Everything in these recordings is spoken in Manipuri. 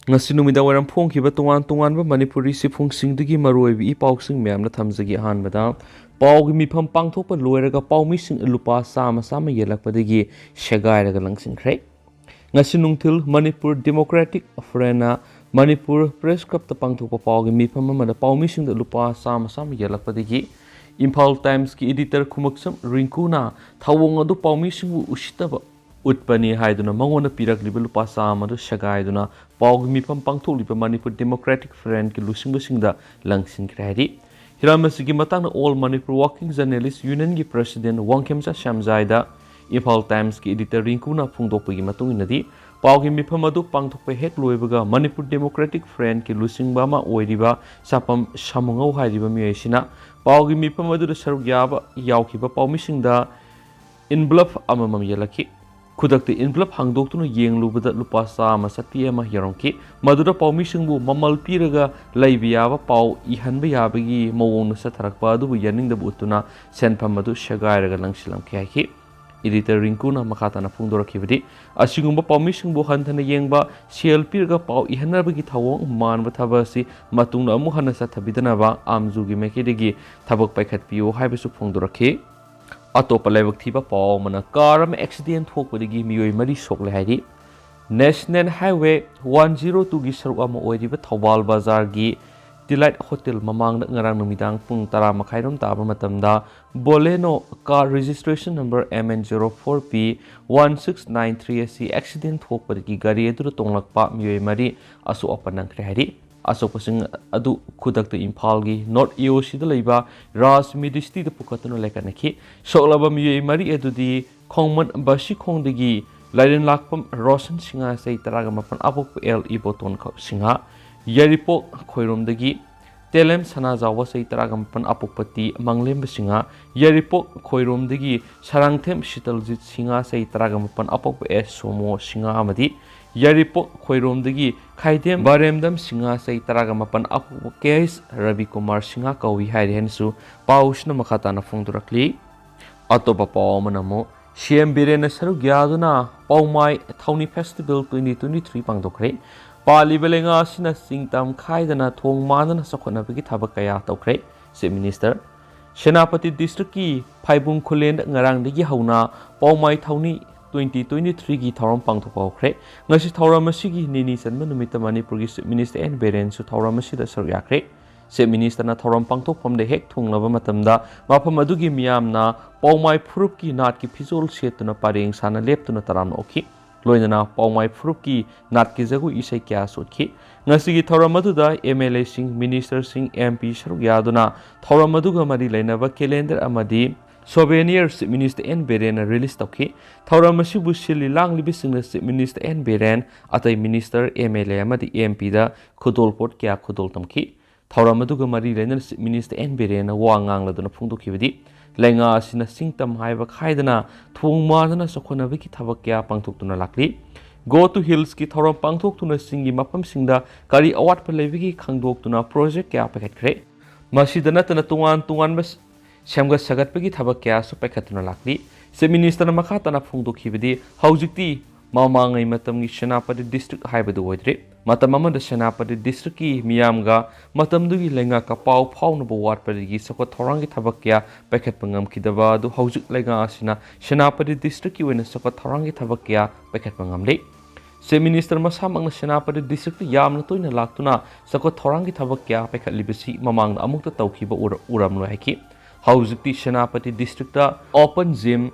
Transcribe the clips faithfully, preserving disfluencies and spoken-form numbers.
ꯉꯁꯤ ꯅꯨꯃꯤꯗꯥꯡ ꯋꯥꯏꯔꯝ ꯐꯣꯡꯈꯤꯕ ꯇꯣꯉꯥꯟ ꯇꯣꯉꯥꯟꯕ ꯃꯅꯤꯄꯨꯔꯤ ꯆꯦꯐꯣꯡꯁꯤꯡꯗꯒꯤ ꯃꯔꯨꯑꯣꯏꯕ ꯏ ꯄꯥꯎꯁꯤꯡ ꯃꯌꯥꯝꯅ ꯊꯝꯖꯒꯦ꯫ ꯑꯍꯥꯟꯕꯗ, ꯄꯥꯎꯒꯤ ꯃꯤꯐꯝ ꯄꯥꯡꯊꯣꯛꯄ ꯂꯣꯏꯔꯒ ꯄꯥꯎꯃꯤꯁꯤꯡ ꯂꯨꯄꯥ ꯆꯥꯝꯃ ꯆꯥꯝꯃ ꯌꯦꯜꯂꯛꯄꯗꯒꯤ ꯁꯦꯒꯥꯏꯔꯒ ꯂꯪꯁꯤꯟꯈ꯭ꯔꯦ꯫ ꯉꯁꯤ ꯅꯨꯡꯊꯤꯜ ꯃꯅꯤꯄꯨꯔ ꯗꯦꯃꯣꯀ꯭ꯔꯦꯇꯤꯛ ꯐ꯭ꯔꯟꯅ ꯃꯅꯤꯄꯨꯔ ꯄ꯭ꯔꯦꯁ ꯀ꯭ꯂꯕꯇ ꯄꯥꯡꯊꯣꯛꯄ ꯄꯥꯎꯒꯤ ꯃꯤꯐꯝ ꯑꯃꯗ ꯄꯥꯎꯃꯤꯁꯤꯡꯗ ꯂꯨꯄꯥ ꯆꯥꯝꯃ ꯆꯥꯝꯃ ꯌꯦꯜꯂꯛꯄꯗꯒꯤ ꯏꯝꯐꯥꯜ ꯇꯥꯏꯝꯁꯀꯤ ꯏꯗꯤꯇꯔ ꯈꯨꯃꯛꯁꯝ ꯔꯤꯡꯀꯨꯅ ꯊꯧꯑꯣꯡ ꯑꯗꯨ ꯄꯥꯎꯃꯤꯁꯤꯡꯕꯨ ꯎꯁꯤꯠꯇꯕ ꯎꯠꯄꯅꯤ ꯍꯥꯏꯗꯨꯅ ꯃꯉꯣꯟꯗ ꯄꯤꯔꯛꯂꯤꯕ ꯂꯨꯄꯥ ꯆꯥꯝꯃ ꯑꯗꯨ ꯁꯦꯒꯥꯏꯗꯨꯅ ꯄꯥꯎꯒꯤ ꯃꯤꯐꯝ ꯄꯥꯡꯊꯣꯛꯂꯤꯕ ꯃꯅꯤꯄꯨꯔ ꯗꯦꯃꯣꯀ꯭ꯔꯦꯇꯤꯛ ꯐ꯭ꯔꯟꯒꯤ ꯂꯨꯆꯤꯡꯕꯁꯤꯡꯗ ꯂꯪꯁꯤꯟꯈ꯭ꯔꯦ ꯍꯥꯏꯔꯤ꯫ ꯍꯤꯔꯝ ꯑꯁꯤꯒꯤ ꯃꯇꯥꯡꯗ ꯑꯣꯜ ꯃꯅꯤꯄꯨꯔ ꯋꯥꯔꯀꯤꯡ ꯖꯔꯅꯦꯂꯤꯁ ꯌꯨꯅꯤꯌꯟꯒꯤ ꯄ꯭ꯔꯁꯤꯗꯦꯟ ꯋꯥꯡꯈꯦꯝꯆꯥ ꯁ꯭ꯌꯥꯝꯖꯥꯏꯗ ꯏꯝꯐꯥꯜ ꯇꯥꯏꯝꯁꯀꯤ ꯏꯗꯤꯇꯔ ꯔꯤꯡꯀꯨꯅ ꯐꯣꯡꯗꯣꯛꯄꯒꯤ ꯃꯇꯨꯡ ꯏꯟꯅꯗꯤ, ꯄꯥꯎꯒꯤ ꯃꯤꯐꯝ ꯑꯗꯨ ꯄꯥꯡꯊꯣꯛꯄ ꯍꯦꯛ ꯂꯣꯏꯕꯒ ꯃꯅꯤꯄꯨꯔ ꯗꯦꯃꯣꯀ꯭ꯔꯦꯇꯤꯛ ꯐ꯭ꯔꯟꯒꯤ ꯂꯨꯆꯤꯡꯕ ꯑꯃ ꯑꯣꯏꯔꯤꯕ ꯁꯥꯄꯝ ꯁꯥꯃꯨꯉꯧ ꯍꯥꯏꯔꯤꯕ ꯃꯤꯑꯣꯏ ꯑꯁꯤꯅ ꯄꯥꯎꯒꯤ ꯃꯤꯐꯝ ꯑꯗꯨꯗ ꯁꯔꯨꯛ ꯌꯥꯕ ꯌꯥꯎꯈꯤꯕ ꯄꯥꯎꯃꯤꯁꯤꯡꯗ ꯏꯟꯚꯂꯞ ꯑꯃꯃꯝ ꯌꯦꯜꯂꯛꯈꯤ꯫ ꯈꯨꯗꯛꯇ ꯏꯟꯚꯂꯞ ꯍꯥꯡꯗꯣꯛꯇꯨꯅ ꯌꯦꯡꯂꯨꯕꯗ ꯂꯨꯄꯥ ꯆꯥꯝꯃ ꯆꯠꯄꯤ ꯑꯃ ꯌꯥꯎꯔꯝꯈꯤ꯫ ꯃꯗꯨꯗ ꯄꯥꯎꯃꯤꯁꯤꯡꯕꯨ ꯃꯃꯜ ꯄꯤꯔꯒ ꯂꯩꯕ ꯌꯥꯕ ꯄꯥꯎ ꯏꯍꯟꯕ ꯌꯥꯕꯒꯤ ꯃꯑꯣꯡꯗ ꯆꯠꯊꯔꯛꯄ ꯑꯗꯨꯕꯨ ꯌꯥꯅꯤꯡꯗꯕ ꯎꯠꯇꯨꯅ ꯁꯦꯟꯐꯝ ꯑꯗꯨ ꯁꯦꯒꯥꯏꯔꯒ ꯂꯪꯁꯤꯜꯂꯝꯈꯤ ꯍꯥꯏꯈꯤ꯫ ꯏꯗꯤꯇꯔ ꯔꯤꯡꯀꯨꯅ ꯃꯈꯥ ꯇꯥꯅ ꯐꯣꯡꯗꯣꯔꯛꯈꯤꯕꯗꯤ, ꯑꯁꯤꯒꯨꯝꯕ ꯄꯥꯎꯃꯤꯁꯤꯡꯕꯨ ꯍꯟꯊꯅ ꯌꯦꯡꯕ, ꯁꯦꯜ ꯄꯤꯔꯒ ꯄꯥꯎ ꯏꯍꯟꯅꯕꯒꯤ ꯊꯧꯑꯣꯡ ꯃꯥꯟꯕ ꯊꯕꯛ ꯑꯁꯤ ꯃꯇꯨꯡꯗ ꯑꯃꯨꯛ ꯍꯟꯅ ꯆꯠꯊꯕꯤꯗꯅꯕ ꯑꯥꯝꯖꯨꯒꯤ ꯃꯥꯏꯀꯩꯗꯒꯤ ꯊꯕꯛ ꯄꯥꯏꯈꯠꯄꯤꯌꯨ ꯍꯥꯏꯕꯁꯨ ꯐꯣꯡꯗꯣꯔꯛꯈꯤ꯫ ꯑꯇꯣꯞꯄ ꯂꯥꯏꯕꯛ ꯊꯤꯕ ꯄꯥꯎ ꯑꯃꯅ ꯀꯥꯔ ꯑꯃ ꯑꯦꯛꯁꯤꯗꯦꯟ ꯊꯣꯛꯄꯗꯒꯤ ꯃꯤꯑꯣꯏ ꯃꯔꯤ ꯁꯣꯛꯂꯦ ꯍꯥꯏꯔꯤ꯫ ꯅꯦꯁꯅꯦꯜ ꯍꯥꯏꯋꯦ ꯋꯥꯟ ꯖꯤꯔꯣ ꯇꯨꯒꯤ ꯁꯔꯨꯛ ꯑꯃ ꯑꯣꯏꯔꯤꯕ ꯊꯧꯕꯥꯜ ꯕꯖꯥꯔꯒꯤ ꯗꯤꯂꯥꯏꯠ ꯍꯣꯇꯦꯜ ꯃꯃꯥꯡꯗ ꯉꯔꯥꯡ ꯅꯨꯃꯤꯗꯥꯡ ꯄꯨꯡ ꯇꯔꯥ ꯃꯈꯥꯏꯔꯣꯝ ꯇꯥꯕ ꯃꯇꯝꯗ ꯕꯣꯂꯦꯅꯣ car registration number M N zero four P one six nine three ꯑꯁꯤ ꯑꯦꯛꯁꯤꯗꯦꯟ ꯊꯣꯛꯄꯗꯒꯤ ꯒꯥꯔꯤ ꯑꯗꯨꯗ ꯇꯣꯡꯂꯛꯄ ꯃꯤꯑꯣꯏ ꯃꯔꯤ ꯑꯁꯣꯛ ꯑꯄꯟ ꯅꯪꯈ꯭ꯔꯦ ꯍꯥꯏꯔꯤ꯫ ꯑꯁꯣꯛꯄꯁꯤꯡ ꯑꯗꯨ ꯈꯨꯗꯛꯇ ꯏꯝꯐꯥꯜꯒꯤ ꯅꯣꯔꯠ ꯏ ꯑꯣ ꯁꯤꯗ ꯂꯩꯕ ꯔꯥꯖ ꯃꯤꯗꯤꯁꯇꯤꯗ ꯄꯨꯈꯠꯇꯨꯅ ꯂꯥꯏꯀꯠꯅꯈꯤ꯫ ꯁꯣꯛꯂꯕ ꯃꯤꯑꯣꯏ ꯃꯔꯤ ꯑꯗꯨꯗꯤ ꯈꯣꯡꯃꯟ ꯕꯁꯤꯈꯣꯡꯗꯒꯤ ꯂꯥꯏꯔꯦꯟꯂꯥꯛꯄꯝ ꯔꯣꯁꯟ ꯁꯤꯡꯍ ꯆꯍꯤ ꯇꯔꯥꯒ ꯃꯥꯄꯟ ꯑꯄꯣꯛꯄ ꯑꯦꯜ ꯏꯕꯣꯇꯣꯟ ꯁꯤꯡꯍ, ꯌꯥꯏꯔꯤꯄꯣꯛ ꯈꯣꯏꯔꯣꯝꯗꯒꯤ ꯇꯦꯂꯦꯝ ꯁꯅꯥꯖꯥꯎꯕ ꯆꯍꯤ ꯇꯔꯥꯒ ꯃꯥꯄꯟ ꯑꯄꯣꯛꯄ ꯇꯤ ꯃꯪꯂꯦꯝꯕ ꯁꯤꯡꯍ, ꯌꯥꯏꯔꯤꯄꯣꯛ ꯈꯣꯏꯔꯣꯝꯗꯒꯤ ꯁꯔꯥꯡꯊꯦꯝ ꯁꯤꯇꯜꯖꯤꯠ ꯁꯤꯡꯍ ꯆꯍꯤ ꯇꯔꯥꯒ ꯃꯥꯄꯟ ꯑꯄꯣꯛꯄ ꯑꯦꯁ ꯁꯣꯃꯣ ꯁꯤꯡꯍ ꯑꯃꯗꯤ ꯌꯥꯏꯔꯤꯄꯣꯛ ꯈꯣꯏꯔꯣꯝꯗꯒꯤ ꯈꯥꯏꯗꯦꯝ ꯕꯥꯔꯦꯝꯗꯝ ꯁꯤꯡꯍ ꯆꯍꯤ ꯇꯔꯥꯒ ꯃꯥꯄꯟ ꯑꯄꯣꯛꯄ ꯀꯦ ꯑꯦꯁ ꯔꯕꯤꯀꯨꯃꯥꯔ ꯁꯤꯡꯍ ꯀꯧꯏ ꯍꯥꯏꯔꯤ ꯍꯥꯏꯅꯁꯨ ꯄꯥꯎꯁꯤꯅ ꯃꯈꯥ ꯇꯥꯅ ꯐꯣꯡꯗꯣꯔꯛꯂꯤ꯫ ꯑꯇꯣꯞꯄ ꯄꯥꯎ ꯑꯃꯅ ꯑꯃꯨꯛ ꯁꯤ ꯑꯦꯝ ꯕꯤꯔꯦꯟꯅ ꯁꯔꯨꯛ ꯌꯥꯗꯨꯅ ꯄꯥꯎꯃꯥꯏ ꯊꯧꯅꯤ ꯐꯦꯁꯇꯤꯚꯦꯜ ꯇ꯭ꯋꯦꯟꯇꯤ ꯇ꯭ꯋꯦꯟꯇꯤ ꯊ꯭ꯔꯤ ꯄꯥꯡꯊꯣꯛꯈ꯭ꯔꯦ꯫ ꯄꯥꯜꯂꯤꯕ ꯂꯩꯉꯥꯛ ꯑꯁꯤꯅ ꯆꯤꯡ ꯇꯝ ꯈꯥꯏꯗꯅ ꯊꯣꯡ ꯃꯥꯟꯗꯅ ꯆꯥꯎꯈꯠꯅꯕꯒꯤ ꯊꯕꯛ ꯀꯌꯥ ꯇꯧꯈ꯭ꯔꯦ꯫ ꯆꯤꯐ ꯃꯤꯅꯤꯁꯇꯔ ꯁꯦꯅꯥꯄꯇꯤ ꯗꯤꯁꯇ꯭ꯔꯤꯛꯀꯤ ꯐꯥꯏꯕꯨꯡ ꯈꯨꯂꯦꯟꯗ ꯉꯔꯥꯡꯗꯒꯤ ꯍꯧꯅ ꯄꯥꯎꯃꯥꯏ ꯊꯧꯅꯤ ꯇ꯭ꯋꯦꯟꯇꯤ ꯇ꯭ꯋꯦꯟꯇꯤ ꯊ꯭ꯔꯤꯒꯤ ꯊꯧꯔꯝ ꯄꯥꯡꯊꯣꯛꯄ ꯍꯧꯈ꯭ꯔꯦ꯫ ꯉꯁꯤ ꯊꯧꯔꯝ ꯑꯁꯤꯒꯤ ꯅꯤꯅꯤ ꯆꯟꯕ ꯅꯨꯃꯤꯠꯇ ꯃꯅꯤꯄꯨꯔꯒꯤ ꯆꯤꯐ ꯃꯤꯅꯤꯁꯇꯔ ꯑꯦꯟ ꯕꯤꯔꯦꯟꯁꯨ ꯊꯧꯔꯝ ꯑꯁꯤꯗ ꯁꯔꯨꯛ ꯌꯥꯈ꯭ꯔꯦ꯫ ꯆꯤꯐ ꯃꯤꯅꯤꯁꯇꯔꯅ ꯊꯧꯔꯝ ꯄꯥꯡꯊꯣꯛꯐꯝꯗ ꯍꯦꯛ ꯊꯨꯡꯂꯕ ꯃꯇꯝꯗ ꯃꯐꯝ ꯑꯗꯨꯒꯤ ꯃꯤꯌꯥꯝꯅ ꯄꯥꯎꯃꯥꯏ ꯐꯨꯔꯨꯞꯀꯤ ꯅꯥꯠꯀꯤ ꯐꯤꯖꯣꯜ ꯁꯦꯠꯇꯨꯅ ꯄꯔꯦꯡ ꯁꯥꯅ ꯂꯦꯞꯇꯨꯅ ꯇꯔꯥꯝꯅ ꯑꯣꯛꯈꯤ꯫ ꯂꯣꯏꯅꯅ ꯄꯥꯎꯃꯥꯏ ꯐꯨꯔꯨꯞꯀꯤ ꯅꯥꯠꯀꯤ ꯖꯒꯣꯏ ꯏꯁꯩ ꯀꯌꯥꯁꯨ ꯎꯠꯈꯤ꯫ ꯉꯁꯤꯒꯤ ꯊꯧꯔꯝ ꯑꯗꯨꯗ ꯑꯦꯝ ꯑꯦꯜ ꯑꯦꯁꯤꯡ, ꯃꯤꯅꯤꯁꯇꯔꯁꯤꯡ, ꯑꯦꯝ ꯄꯤ ꯁꯔꯨꯛ ꯌꯥꯗꯨꯅ ꯊꯧꯔꯝ ꯑꯗꯨꯒ ꯃꯔꯤ ꯂꯩꯅꯕ ꯀꯦꯂꯦꯟꯗꯔ ꯑꯃꯗꯤ ꯁꯣꯚꯦꯅꯤꯌꯔ ꯆꯤꯐ ꯃꯤꯅꯤꯁꯇꯔ ꯑꯦꯟ ꯕꯤꯔꯦꯟꯅ ꯔꯤꯂꯤꯁ ꯇꯧꯈꯤ꯫ ꯊꯧꯔꯝ ꯑꯁꯤꯕꯨ ꯁꯤꯜꯂꯤ ꯂꯥꯡꯂꯤꯕꯁꯤꯡꯅ ꯆꯤꯐ ꯃꯤꯅꯤꯁꯇꯔ ꯑꯦꯟ ꯕꯤꯔꯦꯟ, ꯑꯇꯩ ꯃꯤꯅꯤꯁꯇꯔ, ꯑꯦꯝ ꯑꯦꯜ ꯑꯦ ꯑꯃꯗꯤ ꯑꯦꯝ ꯄꯤꯗ ꯈꯨꯗꯣꯜꯄꯣꯠ ꯀꯌꯥ ꯈꯨꯗꯣꯜ ꯇꯝꯈꯤ꯫ ꯊꯧꯔꯝ ꯑꯗꯨꯒ ꯃꯔꯤ ꯂꯩꯅꯅ ꯆꯤꯐ ꯃꯤꯅꯤꯁꯇꯔ ꯑꯦꯟ ꯕꯤꯔꯦꯟꯅ ꯋꯥ ꯉꯥꯡꯂꯗꯨꯅ ꯐꯣꯡꯗꯣꯛꯈꯤꯕꯗꯤ, ꯂꯩꯉꯥꯛ ꯑꯁꯤꯅ ꯆꯤꯡ ꯇꯝ ꯍꯥꯏꯕ ꯈꯥꯏꯗꯅ ꯊꯣꯡ ꯃꯥꯟꯗꯅ ꯆꯥꯎꯈꯠꯅꯕꯒꯤ ꯊꯕꯛ ꯀꯌꯥ ꯄꯥꯡꯊꯣꯛꯇꯨꯅ ꯂꯥꯛꯂꯤ꯫ ꯒꯣ ꯇꯨ ꯍꯤꯜꯁꯀꯤ ꯊꯧꯔꯝ ꯄꯥꯡꯊꯣꯛꯇꯨꯅ ꯆꯤꯡꯒꯤ ꯃꯐꯝꯁꯤꯡꯗ ꯀꯔꯤ ꯑꯋꯥꯠꯄ ꯂꯩꯕꯒꯦ ꯈꯪꯗꯣꯛꯇꯨꯅ ꯄ꯭ꯔꯣꯖꯦꯛ ꯀꯌꯥ ꯄꯥꯏꯈꯠꯈ꯭ꯔꯦ꯫ ꯃꯁꯤꯗ ꯅꯠꯇꯅ ꯇꯣꯉꯥꯟ ꯇꯣꯉꯥꯟꯕ ꯁꯦꯝꯒꯠ ꯁꯥꯒꯠꯄꯒꯤ ꯊꯕꯛ ꯀꯌꯥꯁꯨ ꯄꯥꯏꯈꯠꯇꯨꯅ ꯂꯥꯛꯂꯤ꯫ ꯆꯤꯐ ꯃꯤꯅꯤꯁꯇꯔꯅ ꯃꯈꯥ ꯇꯥꯅ ꯐꯣꯡꯗꯣꯛꯈꯤꯕꯗꯤ, ꯍꯧꯖꯤꯛꯇꯤ ꯃꯃꯥꯡꯉꯩ ꯃꯇꯝꯒꯤ ꯁꯦꯅꯥꯄꯇꯤ ꯗꯤꯁꯇ꯭ꯔꯤꯛ ꯍꯥꯏꯕꯗꯨ ꯑꯣꯏꯗ꯭ꯔꯦ꯫ ꯃꯇꯝ ꯑꯃꯗ ꯁꯦꯅꯥꯄꯇꯤ ꯗꯤꯁꯇ꯭ꯔꯤꯛꯀꯤ ꯃꯤꯌꯥꯝꯒ ꯃꯇꯝꯗꯨꯒꯤ ꯂꯩꯉꯥꯛꯀ ꯄꯥꯎ ꯐꯥꯎꯅꯕ ꯋꯥꯠꯄꯗꯒꯤ ꯆꯥꯎꯈꯠ ꯊꯧꯔꯥꯡꯒꯤ ꯊꯕꯛ ꯀꯌꯥ ꯄꯥꯏꯈꯠꯄ ꯉꯝꯈꯤꯗꯕ ꯑꯗꯨ ꯍꯧꯖꯤꯛ ꯂꯩꯉꯥꯛ ꯑꯁꯤꯅ ꯁꯦꯅꯥꯄꯇꯤ ꯗꯤꯁꯇ꯭ꯔꯤꯛꯀꯤ ꯑꯣꯏꯅ ꯆꯥꯎꯈꯠ ꯊꯧꯔꯥꯡꯒꯤ ꯊꯕꯛ ꯀꯌꯥ ꯄꯥꯏꯈꯠꯄ ꯉꯝꯂꯦ꯫ ꯆꯤꯐ ꯃꯤꯅꯤꯁꯇꯔ ꯃꯁꯥꯃꯛꯅ ꯁꯦꯅꯥꯄꯇꯤ ꯗꯤꯁꯇ꯭ꯔꯤꯛꯇ ꯌꯥꯝꯅ ꯇꯣꯏꯅ ꯂꯥꯛꯇꯨꯅ ꯆꯥꯎꯈꯠ ꯊꯧꯔꯥꯡꯒꯤ ꯊꯕꯛ ꯀꯌꯥ ꯄꯥꯏꯈꯠꯂꯤꯕꯁꯤ ꯃꯃꯥꯡꯗ ꯑꯃꯨꯛꯇ ꯇꯧꯈꯤꯕ ꯎꯔ-, ꯎꯔꯝꯂꯣꯏ ꯍꯥꯏꯈꯤ꯫ ꯍꯧꯖꯤꯛꯇꯤ Senapati district open gym,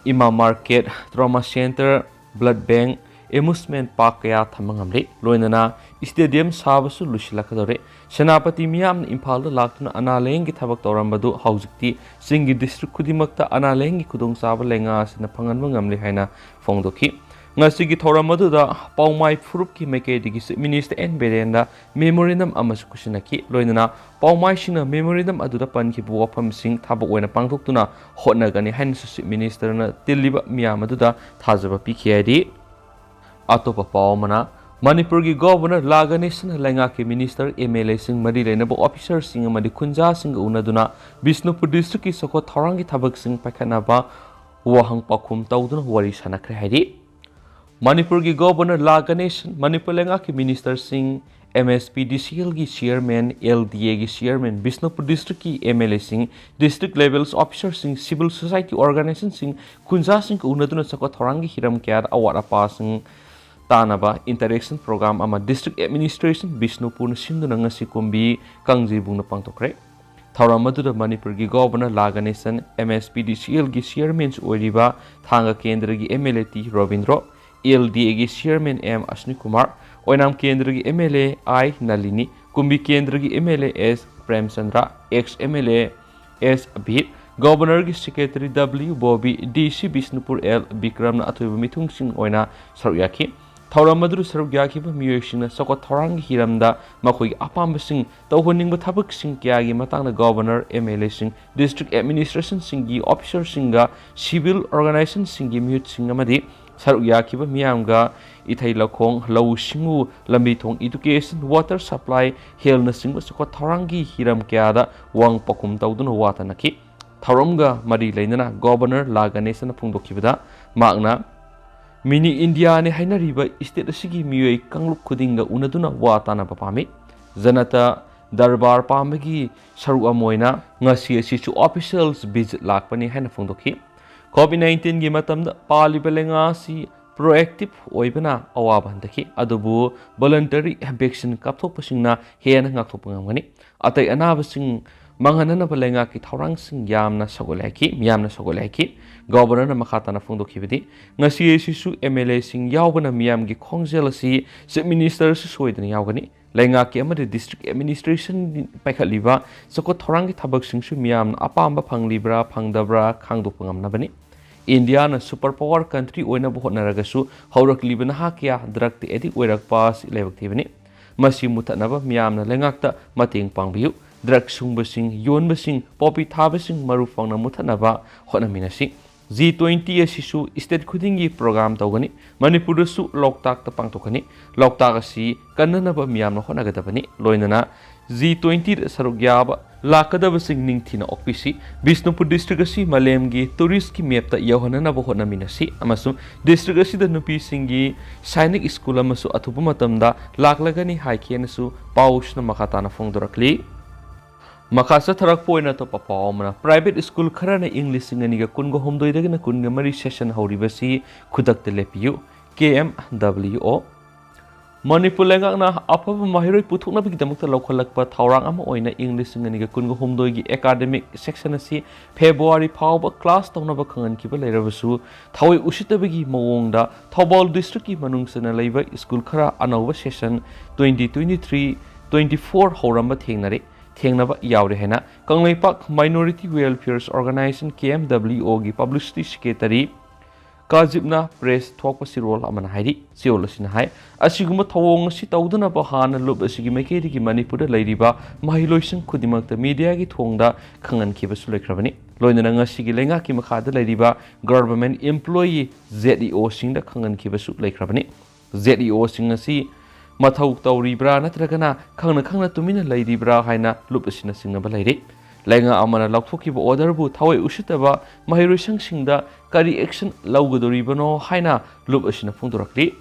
Ima market, trauma centre, blood bank, amusement park ꯀꯌꯥ ꯊꯝꯕ ꯉꯝꯂꯦ꯫ ꯂꯣꯏꯅꯅ ꯁ꯭ꯇꯦꯗꯤꯌꯝ ꯁꯥꯕꯁꯨ ꯂꯣꯏꯁꯤꯜꯂꯛꯀꯗꯧꯔꯦ꯫ ꯁꯦꯅꯥꯄꯇꯤ ꯃꯤꯌꯥꯝꯅ ꯏꯝꯐꯥꯜꯗ ꯂꯥꯛꯇꯨꯅ ꯑꯅꯥ ꯂꯥꯌꯦꯡꯒꯤ ꯊꯕꯛ ꯇꯧꯔꯝꯕꯗꯨ ꯍꯧꯖꯤꯛꯇꯤ ꯆꯤꯡꯒꯤ ꯗꯤꯁꯇ꯭ꯔꯤꯛ ꯈꯨꯗꯤꯡꯃꯛꯇ ꯑꯅꯥ ꯂꯥꯌꯦꯡꯒꯤ ꯈꯨꯗꯣꯡꯆꯥꯕ ꯂꯩꯉꯥꯛ ꯑꯁꯤꯅ ꯐꯪꯍꯟꯕ ꯉꯝꯂꯦ ꯍꯥꯏꯅ ꯐꯣꯡꯗꯣꯛꯈꯤ꯫ ꯉꯁꯤꯒꯤ ꯊꯧꯔꯝ ꯑꯗꯨꯗ ꯄꯥꯎꯃꯥꯏ ꯐꯨꯔꯨꯞꯀꯤ ꯃꯥꯏꯀꯩꯗꯒꯤ ꯆꯤꯐ ꯃꯤꯅꯤꯁꯇꯔ ꯑꯦꯟ ꯕꯤꯔꯦꯟꯗ ꯃꯦꯃꯣꯔꯦꯟꯗꯝ ꯑꯃꯁꯨ ꯈꯨꯠꯁꯤꯟꯅꯈꯤ꯫ ꯂꯣꯏꯅꯅ ꯄꯥꯎꯃꯥꯏꯁꯤꯡꯅ ꯃꯦꯃꯣꯔꯦꯟꯗꯝ ꯑꯗꯨꯗ ꯄꯟꯈꯤꯕ ꯋꯥꯐꯝꯁꯤꯡ ꯊꯕꯛ ꯑꯣꯏꯅ ꯄꯥꯡꯊꯣꯛꯇꯨꯅ ꯍꯣꯠꯅꯒꯅꯤ ꯍꯥꯏꯅꯁꯨ ꯆꯤꯐ ꯃꯤꯅꯤꯁꯇꯔꯅ ꯇꯤꯜꯂꯤꯕ ꯃꯤꯌꯥꯝ ꯑꯗꯨꯗ ꯊꯥꯖꯕ ꯄꯤꯈꯤ ꯍꯥꯏꯔꯤ꯫ ꯑꯇꯣꯞꯄ ꯄꯥꯎ ꯑꯃꯅ, ꯃꯅꯤꯄꯨꯔꯒꯤ ꯒꯣꯚꯔꯅꯔ ꯂꯥ ꯒꯅꯦꯁꯟꯅ ꯂꯩꯉꯥꯛꯀꯤ ꯃꯤꯅꯤꯁꯇꯔ, ꯑꯦꯝ ꯑꯦꯜ ꯑꯦꯁꯤꯡ, ꯃꯔꯤ ꯂꯩꯅꯕ ꯑꯣꯐꯤꯁꯔꯁꯤꯡ ꯑꯃꯗꯤ ꯈꯨꯟꯖꯥꯁꯤꯡꯒ ꯎꯅꯗꯨꯅ ꯕꯤꯁꯅꯨꯄꯨꯔ ꯗꯤꯁꯇ꯭ꯔꯤꯛꯀꯤ ꯆꯥꯎꯈꯠ ꯊꯧꯔꯥꯡꯒꯤ ꯊꯕꯛꯁꯤꯡ ꯄꯥꯏꯈꯠꯅꯕ ꯋꯥꯍꯪ ꯄꯥꯎꯈꯨꯝ ꯇꯧꯗꯨꯅ ꯋꯥꯔꯤ ꯁꯥꯟꯅꯈ꯭ꯔꯦ ꯍꯥꯏꯔꯤ꯫ ꯃꯅꯤꯄꯨꯔꯒꯤ ꯒꯣꯚꯔꯅꯔ ꯂꯥ ꯒꯅꯦꯁꯟ, ꯃꯅꯤꯄꯨꯔ ꯂꯩꯉꯥꯛꯀꯤ ꯃꯤꯅꯤꯁꯇꯔꯁꯤꯡ, ꯑꯦꯝ ꯑꯦꯁ ꯄꯤ ꯗꯤ ꯁꯤ ꯑꯦꯜꯒꯤ ꯆꯤꯌꯔꯃꯦꯟ, ꯑꯦꯜ ꯗꯤ ꯑꯦꯒꯤ ꯆꯤꯌꯔꯃꯦꯟ, ꯕꯤꯁꯅꯨꯄꯨꯔ ꯗꯤꯁꯇ꯭ꯔꯤꯛꯀꯤ ꯑꯦꯝ ꯑꯦꯜ ꯑꯦꯁꯤꯡ, ꯗꯤꯁꯇ꯭ꯔꯤꯛ ꯂꯦꯚꯦꯜ ꯑꯣꯐꯤꯁꯥꯔꯁꯤꯡ, ꯁꯤꯚꯤꯜ ꯁꯣꯁꯥꯏꯇꯤ ꯑꯣꯔꯒꯅꯥꯏꯖꯦꯁꯟꯁꯤꯡ, ꯈꯨꯟꯖꯥꯁꯤꯡꯒ ꯎꯅꯗꯨꯅ ꯆꯥꯎꯈꯠ ꯊꯧꯔꯥꯡꯒꯤ ꯍꯤꯔꯝ ꯀꯌꯥꯗ ꯑꯋꯥꯠ ꯑꯄꯥꯁꯤꯡ ꯇꯥꯅꯕ ꯏꯟꯇꯔꯦꯛꯁꯟ ꯄ꯭ꯔꯣꯒ꯭ꯔꯥꯝ ꯑꯃ ꯗꯤꯁꯇ꯭ꯔꯤꯛ ꯑꯦꯗꯃꯤꯅꯤꯁꯇ꯭ꯔꯦꯁꯟ ꯕꯤꯁꯅꯨꯄꯨꯔꯅ ꯁꯤꯟꯗꯨꯅ ꯉꯁꯤ ꯀꯨꯝꯕꯤ ꯀꯥꯡꯖꯩꯕꯨꯡꯗ ꯄꯥꯡꯊꯣꯛꯈ꯭ꯔꯦ꯫ ꯊꯧꯔꯝ ꯑꯗꯨꯗ ꯃꯅꯤꯄꯨꯔꯒꯤ ꯒꯣꯚꯔꯅꯔ ꯂꯥ ꯒꯅꯦꯁꯟ, ꯑꯦꯝ ꯑꯦꯁ ꯄꯤ ꯗꯤ ꯁꯤ ꯑꯦꯜꯒꯤ ꯆꯤꯌꯔꯃꯦꯟꯁꯨ ꯑꯣꯏꯔꯤꯕ ꯊꯥꯡꯒ ꯀꯦꯟꯗ꯭ꯔꯒꯤ M L A T Robindro, L D ꯑꯦꯒꯤ ꯆꯤꯌꯔꯃꯦꯟ ꯑꯦꯝ ꯑꯁꯅꯤ ꯀꯨꯃꯥꯔ, ꯑꯣꯏꯅꯥꯝ ꯀꯦꯟꯗ꯭ꯔꯒꯤ M L A I Nalini, ꯀꯨꯝꯕꯤ ꯀꯦꯟꯗ꯭ꯔꯒꯤ M L A S Premchandra, ex M L A S Abit, ꯒꯣꯚꯔꯅꯔꯒꯤ secretary W Bobby, D C Bishnupur L ꯕꯤꯀ꯭ꯔꯝꯅ ꯑꯊꯣꯏꯕ ꯃꯤꯊꯨꯡꯁꯤꯡ ꯑꯣꯏꯅ ꯁꯔꯨꯛ ꯌꯥꯈꯤ꯫ ꯊꯧꯔꯝ ꯑꯗꯨꯗ ꯁꯔꯨꯛ ꯌꯥꯈꯤꯕ ꯃꯤꯑꯣꯏꯁꯤꯡꯅ ꯆꯥꯎꯈꯠ ꯊꯧꯔꯥꯡꯒꯤ ꯍꯤꯔꯝꯗ ꯃꯈꯣꯏꯒꯤ ꯑꯄꯥꯝꯕꯁꯤꯡ, ꯇꯧꯍꯟꯅꯤꯡꯕ ꯊꯕꯛꯁꯤꯡ ꯀꯌꯥꯒꯤ ꯃꯇꯥꯡꯗ ꯒꯣꯚꯔꯅꯔ, ꯑꯦꯝ ꯑꯦꯜ ꯑꯦꯁꯤꯡ, ꯗꯤꯁꯇ꯭ꯔꯤꯛ ꯑꯦꯗꯃꯤꯅꯤꯁꯇ꯭ꯔꯦꯁꯟꯁꯤꯡꯒꯤ ꯑꯣꯐꯤꯁꯥꯔꯁꯤꯡꯒ ꯁꯤꯚꯤꯜ ꯑꯣꯔꯒꯅꯥꯏꯖꯦꯁꯟꯁꯤꯡꯒꯤ ꯃꯤꯍꯨꯠꯁꯤꯡ ꯑꯃꯗꯤ ꯁꯔꯨꯛ ꯌꯥꯈꯤꯕ ꯃꯤꯌꯥꯝꯒ ꯏꯊꯩ ꯂꯧꯈꯣꯡ, ꯂꯧꯎ ꯁꯤꯡꯎ, ꯂꯝꯕꯤ ꯊꯣꯡ, ꯏꯗꯨꯀꯦꯁꯟ, ꯋꯥꯇꯔ ꯁꯄ꯭ꯂꯥꯏ, ꯍꯦꯜꯅꯆꯤꯡꯕ ꯆꯥꯎꯈꯠ ꯊꯧꯔꯥꯡꯒꯤ ꯍꯤꯔꯝ ꯀꯌꯥꯗ ꯋꯥꯍꯪ ꯄꯥꯎꯈꯨꯝ ꯇꯧꯗꯨꯅ ꯋꯥ ꯇꯥꯅꯈꯤ꯫ ꯊꯧꯔꯝꯒ ꯃꯔꯤ ꯂꯩꯅꯅ ꯒꯣꯚꯔꯅꯔ ꯂꯥ ꯒꯅꯦꯁꯟꯅ ꯐꯣꯡꯗꯣꯛꯈꯤꯕꯗ, ꯃꯍꯥꯛꯅ ꯃꯤꯅꯤ ꯏꯟꯗꯤꯌꯥꯅꯤ ꯍꯥꯏꯅꯔꯤꯕ ꯁ꯭ꯇꯦꯠ ꯑꯁꯤꯒꯤ ꯃꯤꯑꯣꯏ ꯀꯥꯡꯂꯨꯞ ꯈꯨꯗꯤꯡꯒ ꯎꯅꯗꯨꯅ ꯋꯥ ꯇꯥꯅꯕ ꯄꯥꯝꯃꯤ꯫ ꯖꯅꯇꯥ ꯗꯔꯕꯥꯔ ꯄꯥꯝꯕꯒꯤ ꯁꯔꯨꯛ ꯑꯃ ꯑꯣꯏꯅ ꯉꯁꯤ ꯑꯁꯤꯁꯨ ꯑꯣꯐꯤꯁꯤꯌꯦꯜꯁ ꯚꯤꯖꯤꯠ ꯂꯥꯛꯄꯅꯤ ꯍꯥꯏꯅ ꯐꯣꯡꯗꯣꯛꯈꯤ꯫ ꯀꯣꯚꯤꯗ ꯅꯥꯏꯟꯇꯤꯟꯒꯤ ꯃꯇꯝꯗ ꯄꯥꯜꯂꯤꯕ ꯂꯩꯉꯥꯛ ꯑꯁꯤ ꯄ꯭ꯔꯣꯑꯦꯛꯇꯤꯚ ꯑꯣꯏꯕꯅ ꯑꯋꯥꯕ ꯍꯟꯊꯈꯤ, ꯑꯗꯨꯕꯨ ꯚꯣꯂꯟꯇꯔꯤ ꯚꯦꯛꯁꯤꯟ ꯀꯥꯞꯊꯣꯛꯄꯁꯤꯡꯅ ꯍꯦꯟꯅ ꯉꯥꯛꯊꯣꯛꯄ ꯉꯝꯒꯅꯤ꯫ ꯑꯇꯩ ꯑꯅꯥꯕꯁꯤꯡ ꯃꯥꯡꯍꯟꯅꯅꯕ ꯂꯩꯉꯥꯛꯀꯤ ꯊꯧꯔꯥꯡꯁꯤꯡ ꯌꯥꯝꯅ ꯁꯧꯒꯠꯂꯦ ꯍꯥꯏꯈꯤ, ꯃꯤꯌꯥꯝꯅ ꯁꯧꯒꯠꯂꯦ ꯍꯥꯏꯈꯤ꯫ ꯒꯣꯚꯔꯅꯔꯅ ꯃꯈꯥ ꯇꯥꯅ ꯐꯣꯡꯗꯣꯛꯈꯤꯕꯗꯤ, ꯉꯁꯤ ꯑꯁꯤꯁꯨ ꯑꯦꯝ ꯑꯦꯜ ꯑꯦꯁꯤꯡ ꯌꯥꯎꯕꯅ ꯃꯤꯌꯥꯝꯒꯤ ꯈꯣꯡꯖꯦꯜ ꯑꯁꯤ ꯆꯤꯐ ꯃꯤꯅꯤꯁꯇꯔꯁꯨ ꯁꯣꯏꯗꯅ ꯌꯥꯎꯒꯅꯤ꯫ ꯂꯩꯉꯥꯛꯀꯤ ꯑꯃꯗꯤ ꯗꯤꯁꯇ꯭ꯔꯤꯛ ꯑꯦꯗꯃꯤꯅꯤꯁꯇ꯭ꯔꯦꯁꯟ ꯄꯥꯏꯈꯠꯂꯤꯕ ꯆꯥꯎꯈꯠ ꯊꯧꯔꯥꯡꯒꯤ ꯊꯕꯛꯁꯤꯡꯁꯨ ꯃꯤꯌꯥꯝꯅ ꯑꯄꯥꯝꯕ ꯐꯪꯂꯤꯕ꯭ꯔꯥ ꯐꯪꯗꯕ꯭ꯔꯥ ꯈꯪꯗꯣꯛꯄ ꯉꯝꯅꯕꯅꯤ꯫ ꯏꯟꯗꯤꯌꯥꯅ ꯁꯨꯄꯔ ꯄꯥꯋꯔ ꯀꯟꯇ꯭ꯔꯤ ꯑꯣꯏꯅꯕ ꯍꯣꯠꯅꯔꯒꯁꯨ ꯍꯧꯔꯛꯂꯤꯕ ꯅꯍꯥ ꯀꯌꯥ ꯗ꯭ꯔꯒꯇ ꯑꯦꯗꯤꯛ ꯑꯣꯏꯔꯛꯄ ꯑꯁꯤ ꯂꯥꯏꯕꯛ ꯊꯤꯕꯅꯤ꯫ ꯃꯁꯤ ꯃꯨꯊꯠꯅꯕ ꯃꯤꯌꯥꯝꯅ ꯂꯩꯉꯥꯛꯇ ꯃꯇꯦꯡ ꯄꯥꯡꯕꯤꯌꯨ꯫ ꯗ꯭ꯔꯒ ꯁꯨꯡꯕꯁꯤꯡ, ꯌꯣꯟꯕꯁꯤꯡ, ꯄꯣꯄꯤ ꯊꯥꯕꯁꯤꯡ ꯃꯔꯨ ꯐꯪꯅ ꯃꯨꯊꯠꯅꯕ ꯍꯣꯠꯅꯃꯤꯟꯅꯁꯤ꯫ ꯖꯤ ꯇ꯭ꯋꯦꯟꯇꯤ ꯑꯁꯤꯁꯨ ꯁ꯭ꯇꯦꯠ ꯈꯨꯗꯤꯡꯒꯤ ꯄ꯭ꯔꯣꯒ꯭ꯔꯥꯝ ꯇꯧꯒꯅꯤ꯫ ꯃꯅꯤꯄꯨꯔꯗꯁꯨ ꯂꯣꯛꯇꯥꯛꯇ ꯄꯥꯡꯊꯣꯛꯀꯅꯤ꯫ ꯂꯣꯛꯇꯥꯛ ꯑꯁꯤ ꯀꯟꯅꯅꯕ ꯃꯤꯌꯥꯝꯅ ꯍꯣꯠꯅꯒꯗꯕꯅꯤ꯫ ꯂꯣꯏꯅꯅ ꯖꯤ ꯇ꯭ꯋꯦꯟꯇꯤꯗ ꯁꯔꯨꯛ ꯌꯥꯕ ꯂꯥꯛꯀꯗꯕꯁꯤꯡ ꯅꯤꯡꯊꯤꯅ ꯑꯣꯛꯄꯤꯁꯤ꯫ ꯕꯤꯁꯅꯨꯄꯨꯔ ꯗꯤꯁꯇ꯭ꯔꯤꯛ ꯑꯁꯤ ꯃꯥꯂꯦꯝꯒꯤ ꯇꯨꯔꯤꯁꯀꯤ ꯃꯦꯞꯇ ꯌꯧꯍꯟꯅꯅꯕ ꯍꯣꯠꯅꯃꯤꯟꯅꯁꯤ ꯑꯃꯁꯨꯡ ꯗꯤꯁꯇ꯭ꯔꯤꯛ ꯑꯁꯤꯗ ꯅꯨꯄꯤꯁꯤꯡꯒꯤ ꯁꯥꯏꯅꯤꯛ ꯁ꯭ꯀꯨꯜ ꯑꯃꯁꯨ ꯑꯊꯨꯕ ꯃꯇꯝꯗ ꯂꯥꯛꯂꯒꯅꯤ ꯍꯥꯏꯈꯤ ꯍꯥꯏꯅꯁꯨ ꯄꯥꯎꯁꯤꯅ ꯃꯈꯥ ꯇꯥꯅ ꯐꯣꯡꯗꯣꯔꯛꯂꯤ꯫ ꯃꯈꯥ ꯆꯠꯊꯔꯛꯄ ꯑꯣꯏꯅ ꯑꯇꯣꯞꯄ ꯄꯥꯎ ꯑꯃꯅ, ꯄ꯭ꯔꯥꯏꯚꯦꯠ ꯁ꯭ꯀꯨꯜ ꯈꯔꯅ ꯏꯪ ꯂꯤꯁꯤꯡ ꯑꯅꯤꯒ ꯀꯨꯟꯒ ꯍꯨꯝꯗꯣꯏꯗꯒꯤꯅ ꯀꯨꯟꯒ ꯃꯔꯤ ꯁꯦꯁꯟ ꯍꯧꯔꯤꯕꯁꯤ ꯈꯨꯗꯛꯇ ꯂꯦꯞꯄꯤꯌꯨ꯫ ꯀꯦ ꯑꯦꯝ ꯗꯕ꯭ꯂꯤꯎ ꯑꯣ꯫ ꯃꯅꯤꯄꯨꯔ ꯂꯩꯉꯥꯛꯅ ꯑꯐꯕ ꯃꯍꯩꯔꯣꯏ ꯄꯨꯊꯣꯛꯅꯕꯒꯤꯗꯃꯛꯇ ꯂꯧꯈꯠꯂꯛꯄ ꯊꯧꯔꯥꯡ ꯑꯃ ꯑꯣꯏꯅ ꯏꯪ ꯂꯤꯁꯤꯡ ꯑꯅꯤꯒ ꯀꯨꯟꯒ ꯍꯨꯝꯗꯣꯏꯒꯤ ꯑꯦꯀꯥꯗꯃꯤꯛ ꯁꯦꯁꯟ ꯑꯁꯤ ꯐꯦꯕ꯭ꯔꯨꯋꯥꯔꯤ ꯐꯥꯎꯕ ꯀ꯭ꯂꯥꯁ ꯇꯧꯅꯕ ꯈꯪꯍꯟꯈꯤꯕ ꯂꯩꯔꯕꯁꯨ, ꯊꯑꯣꯏ ꯎꯁꯤꯠꯇꯕꯒꯤ ꯃꯑꯣꯡꯗ ꯊꯧꯕꯥꯜ ꯗꯤꯁꯇ꯭ꯔꯤꯛꯀꯤ ꯃꯅꯨꯡ ꯆꯟꯅ ꯂꯩꯕ ꯁ꯭ꯀꯨꯜ ꯈꯔ ꯑꯅꯧꯕ session twenty twenty three twenty four ꯍꯧꯔꯝꯕ ꯊꯦꯡꯅꯔꯦ, ꯊꯦꯡꯅꯕ ꯌꯥꯎꯔꯦ ꯍꯥꯏꯅ ꯀꯪꯂꯩꯄꯥꯛ Minority Welfare Organisation, K M W ꯑꯣꯒꯤ ꯄꯕ꯭ꯂꯤꯁꯤꯇꯤ ꯁꯦꯀ꯭ꯔꯦꯇꯔꯤ ꯀꯥꯖꯤꯞꯅ ꯄ꯭ꯔꯦꯁ ꯊꯣꯛꯄ ꯆꯦꯔꯣꯜ ꯑꯃꯅ ꯍꯥꯏꯔꯤ꯫ ꯆꯦꯔꯣꯜ ꯑꯁꯤꯅ ꯍꯥꯏ, ꯑꯁꯤꯒꯨꯝꯕ ꯊꯧꯑꯣꯡ ꯑꯁꯤ ꯇꯧꯗꯅꯕ ꯍꯥꯟꯅ ꯂꯨꯞ ꯑꯁꯤꯒꯤ ꯃꯥꯏꯀꯩꯗꯒꯤ ꯃꯅꯤꯄꯨꯔꯗ ꯂꯩꯔꯤꯕ ꯃꯍꯩꯂꯣꯏꯁꯪ ꯈꯨꯗꯤꯡꯃꯛꯇ ꯃꯤꯗꯤꯌꯥꯒꯤ ꯊꯣꯡꯗ ꯈꯪꯍꯟꯈꯤꯕꯁꯨ ꯂꯩꯈ꯭ꯔꯕꯅꯤ꯫ ꯂꯣꯏꯅꯅ ꯉꯁꯤꯒꯤ ꯂꯩꯉꯥꯛꯀꯤ ꯃꯈꯥꯗ ꯂꯩꯔꯤꯕ government employee, Z E ꯑꯣꯁꯤꯡꯗ ꯈꯪꯍꯟꯈꯤꯕꯁꯨ ꯂꯩꯈ꯭ꯔꯕꯅꯤ꯫ Z E ꯑꯣꯁꯤꯡ ꯑꯁꯤ ꯃꯊꯧ ꯇꯧꯔꯤꯕ꯭ꯔꯥ ꯅꯠꯇ꯭ꯔꯒꯅ ꯈꯪꯅ ꯈꯪꯅ ꯇꯨꯃꯤꯟꯅ ꯂꯩꯔꯤꯕ꯭ꯔꯥ ꯍꯥꯏꯅ ꯂꯨꯞ ꯑꯁꯤꯅ ꯆꯤꯡꯅꯕ ꯂꯩꯔꯤ꯫ ꯂꯩꯉꯥꯛ ꯑꯃꯅ ꯂꯧꯊꯣꯛꯈꯤꯕ ꯑꯣꯔꯗꯔꯕꯨ ꯊꯑꯣꯏ ꯎꯁꯤꯠꯇꯕ ꯃꯍꯩꯔꯣꯏꯁꯪꯁꯤꯡꯗ ꯀꯔꯤ ꯑꯦꯛꯁꯟ ꯂꯧꯒꯗꯧꯔꯤꯕꯅꯣ ꯍꯥꯏꯅ ꯂꯨꯞ ꯑꯁꯤꯅ ꯐꯣꯡꯗꯣꯔꯛꯂꯤ꯫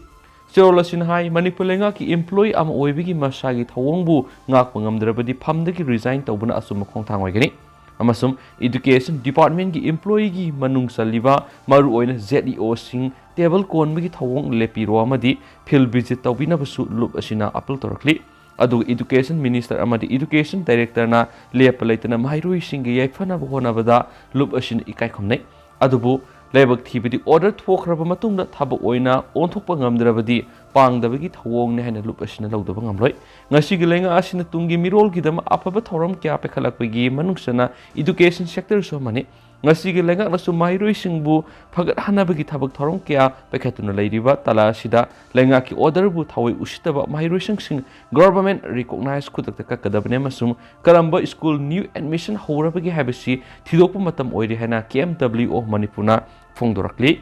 ꯆꯦꯔꯣꯜ ꯑꯁꯤꯅ ꯍꯥꯏ, ꯃꯅꯤꯄꯨꯔ ꯂꯩꯉꯥꯛꯀꯤ ꯏꯝꯄ꯭ꯂꯣꯌꯤ ꯑꯃ ꯑꯣꯏꯕꯒꯤ ꯃꯁꯥꯒꯤ ꯊꯧꯑꯣꯡꯕꯨ ꯉꯥꯛꯄ ꯉꯝꯗ꯭ꯔꯕꯗꯤ ꯐꯝꯗꯒꯤ ꯔꯤꯖꯥꯏꯟ ꯇꯧꯕꯅ ꯑꯆꯨꯝꯕ ꯈꯣꯡꯊꯥꯡ ꯑꯣꯏꯒꯅꯤ ꯑꯃꯁꯨꯡ ꯏꯗꯨꯀꯦꯁꯟ ꯗꯤꯄꯥꯔꯠꯃꯦꯟꯒꯤ ꯏꯝꯄ꯭ꯂꯣꯌꯤꯒꯤ ꯃꯅꯨꯡ ꯆꯜꯂꯤꯕ ꯃꯔꯨꯑꯣꯏꯅ ꯖꯦꯗ ꯏ ꯑꯣꯁꯤꯡ ꯇꯦꯕꯜ ꯀꯣꯟꯕꯒꯤ ꯊꯧꯑꯣꯡ ꯂꯦꯞꯄꯤꯔꯣ ꯑꯃꯗꯤ ꯐꯤꯜꯗ ꯚꯤꯖꯤꯠ ꯇꯧꯕꯤꯅꯕꯁꯨ ꯂꯨꯞ ꯑꯁꯤꯅ ꯑꯄꯤꯜ ꯇꯧꯔꯛꯂꯤ꯫ ꯑꯗꯨꯒ ꯏꯗꯨꯀꯦꯁꯟ ꯃꯤꯅꯤꯁꯇꯔ ꯑꯃꯗꯤ ꯏꯗꯨꯀꯦꯁꯟ ꯗꯥꯏꯔꯦꯛꯇꯔꯅ ꯂꯦꯞꯄ ꯂꯩꯇꯅ ꯃꯍꯩꯔꯣꯏꯁꯤꯡꯒꯤ ꯌꯥꯏꯐꯅꯕ ꯍꯣꯠꯅꯕꯗ ꯂꯨꯞ ꯑꯁꯤꯅ ꯏꯀꯥꯏ ꯈꯨꯝꯅꯩ꯫ ꯑꯗꯨꯕꯨ ꯂꯥꯏꯕꯛ ꯊꯤꯕꯗꯤ ꯑꯣꯔꯗꯔ ꯊꯣꯛꯈ꯭ꯔꯕ ꯃꯇꯨꯡꯗ ꯊꯕꯛ ꯑꯣꯏꯅ ꯑꯣꯟꯊꯣꯛꯄ ꯉꯝꯗ꯭ꯔꯕꯗꯤ ꯄꯥꯡꯗꯕꯒꯤ ꯊꯧꯑꯣꯡꯅꯤ ꯍꯥꯏꯅ ꯂꯨꯞ ꯑꯁꯤꯅ ꯂꯧꯗꯕ ꯉꯝꯂꯣꯏ꯫ ꯉꯁꯤꯒꯤ ꯂꯩꯉꯥꯛ ꯑꯁꯤꯅ ꯇꯨꯡꯒꯤ ꯃꯤꯔꯣꯜꯒꯤꯗꯃꯛ ꯑꯐꯕ ꯊꯧꯔꯝ ꯀꯌꯥ ꯄꯥꯏꯈꯠꯂꯛꯄꯒꯤ ꯃꯅꯨꯡ ꯆꯟꯅ ꯏꯗꯨꯀꯦꯁꯟ ꯁꯦꯛꯇꯔꯁꯨ ꯑꯃꯅꯤ꯫ ꯉꯁꯤꯒꯤ ꯂꯩꯉꯥꯛꯅꯁꯨ ꯃꯍꯩꯔꯣꯏꯁꯤꯡꯕꯨ ꯐꯒꯠꯍꯟꯅꯕꯒꯤ ꯊꯕꯛ ꯊꯧꯔꯝ ꯀꯌꯥ ꯄꯥꯏꯈꯠꯇꯨꯅ ꯂꯩꯔꯤꯕ ꯇꯥꯂꯥ ꯑꯁꯤꯗ ꯂꯩꯉꯥꯛꯀꯤ ꯑꯣꯔꯗꯔꯕꯨ ꯊꯑꯣꯏ ꯎꯁꯤꯠꯇꯕ ꯃꯍꯩꯔꯣꯏꯁꯤꯡꯁꯤꯡ ꯒꯚꯔꯟꯃꯦꯟꯠ ꯔꯤꯀꯣꯛꯅꯥꯏꯖ ꯈꯨꯗꯛꯇ ꯀꯛꯀꯗꯕꯅꯤ ꯑꯃꯁꯨꯡ ꯀꯔꯝꯕ ꯁ꯭ꯀꯨꯜ ꯅ꯭ꯌꯨ ꯑꯦꯗꯃꯤꯁꯟ ꯍꯧꯔꯕꯒꯦ ꯍꯥꯏꯕꯁꯤ ꯊꯤꯗꯣꯛꯄ ꯃꯇꯝ ꯑꯣꯏꯔꯦ ꯍꯥꯏꯅ ꯀꯦ ꯑꯦꯝ ꯗꯕ꯭ꯂꯤꯎ ꯑꯣ ꯃꯅꯤꯄꯨꯔꯅ ꯐꯣꯡꯗꯣꯔꯛꯂꯤ꯫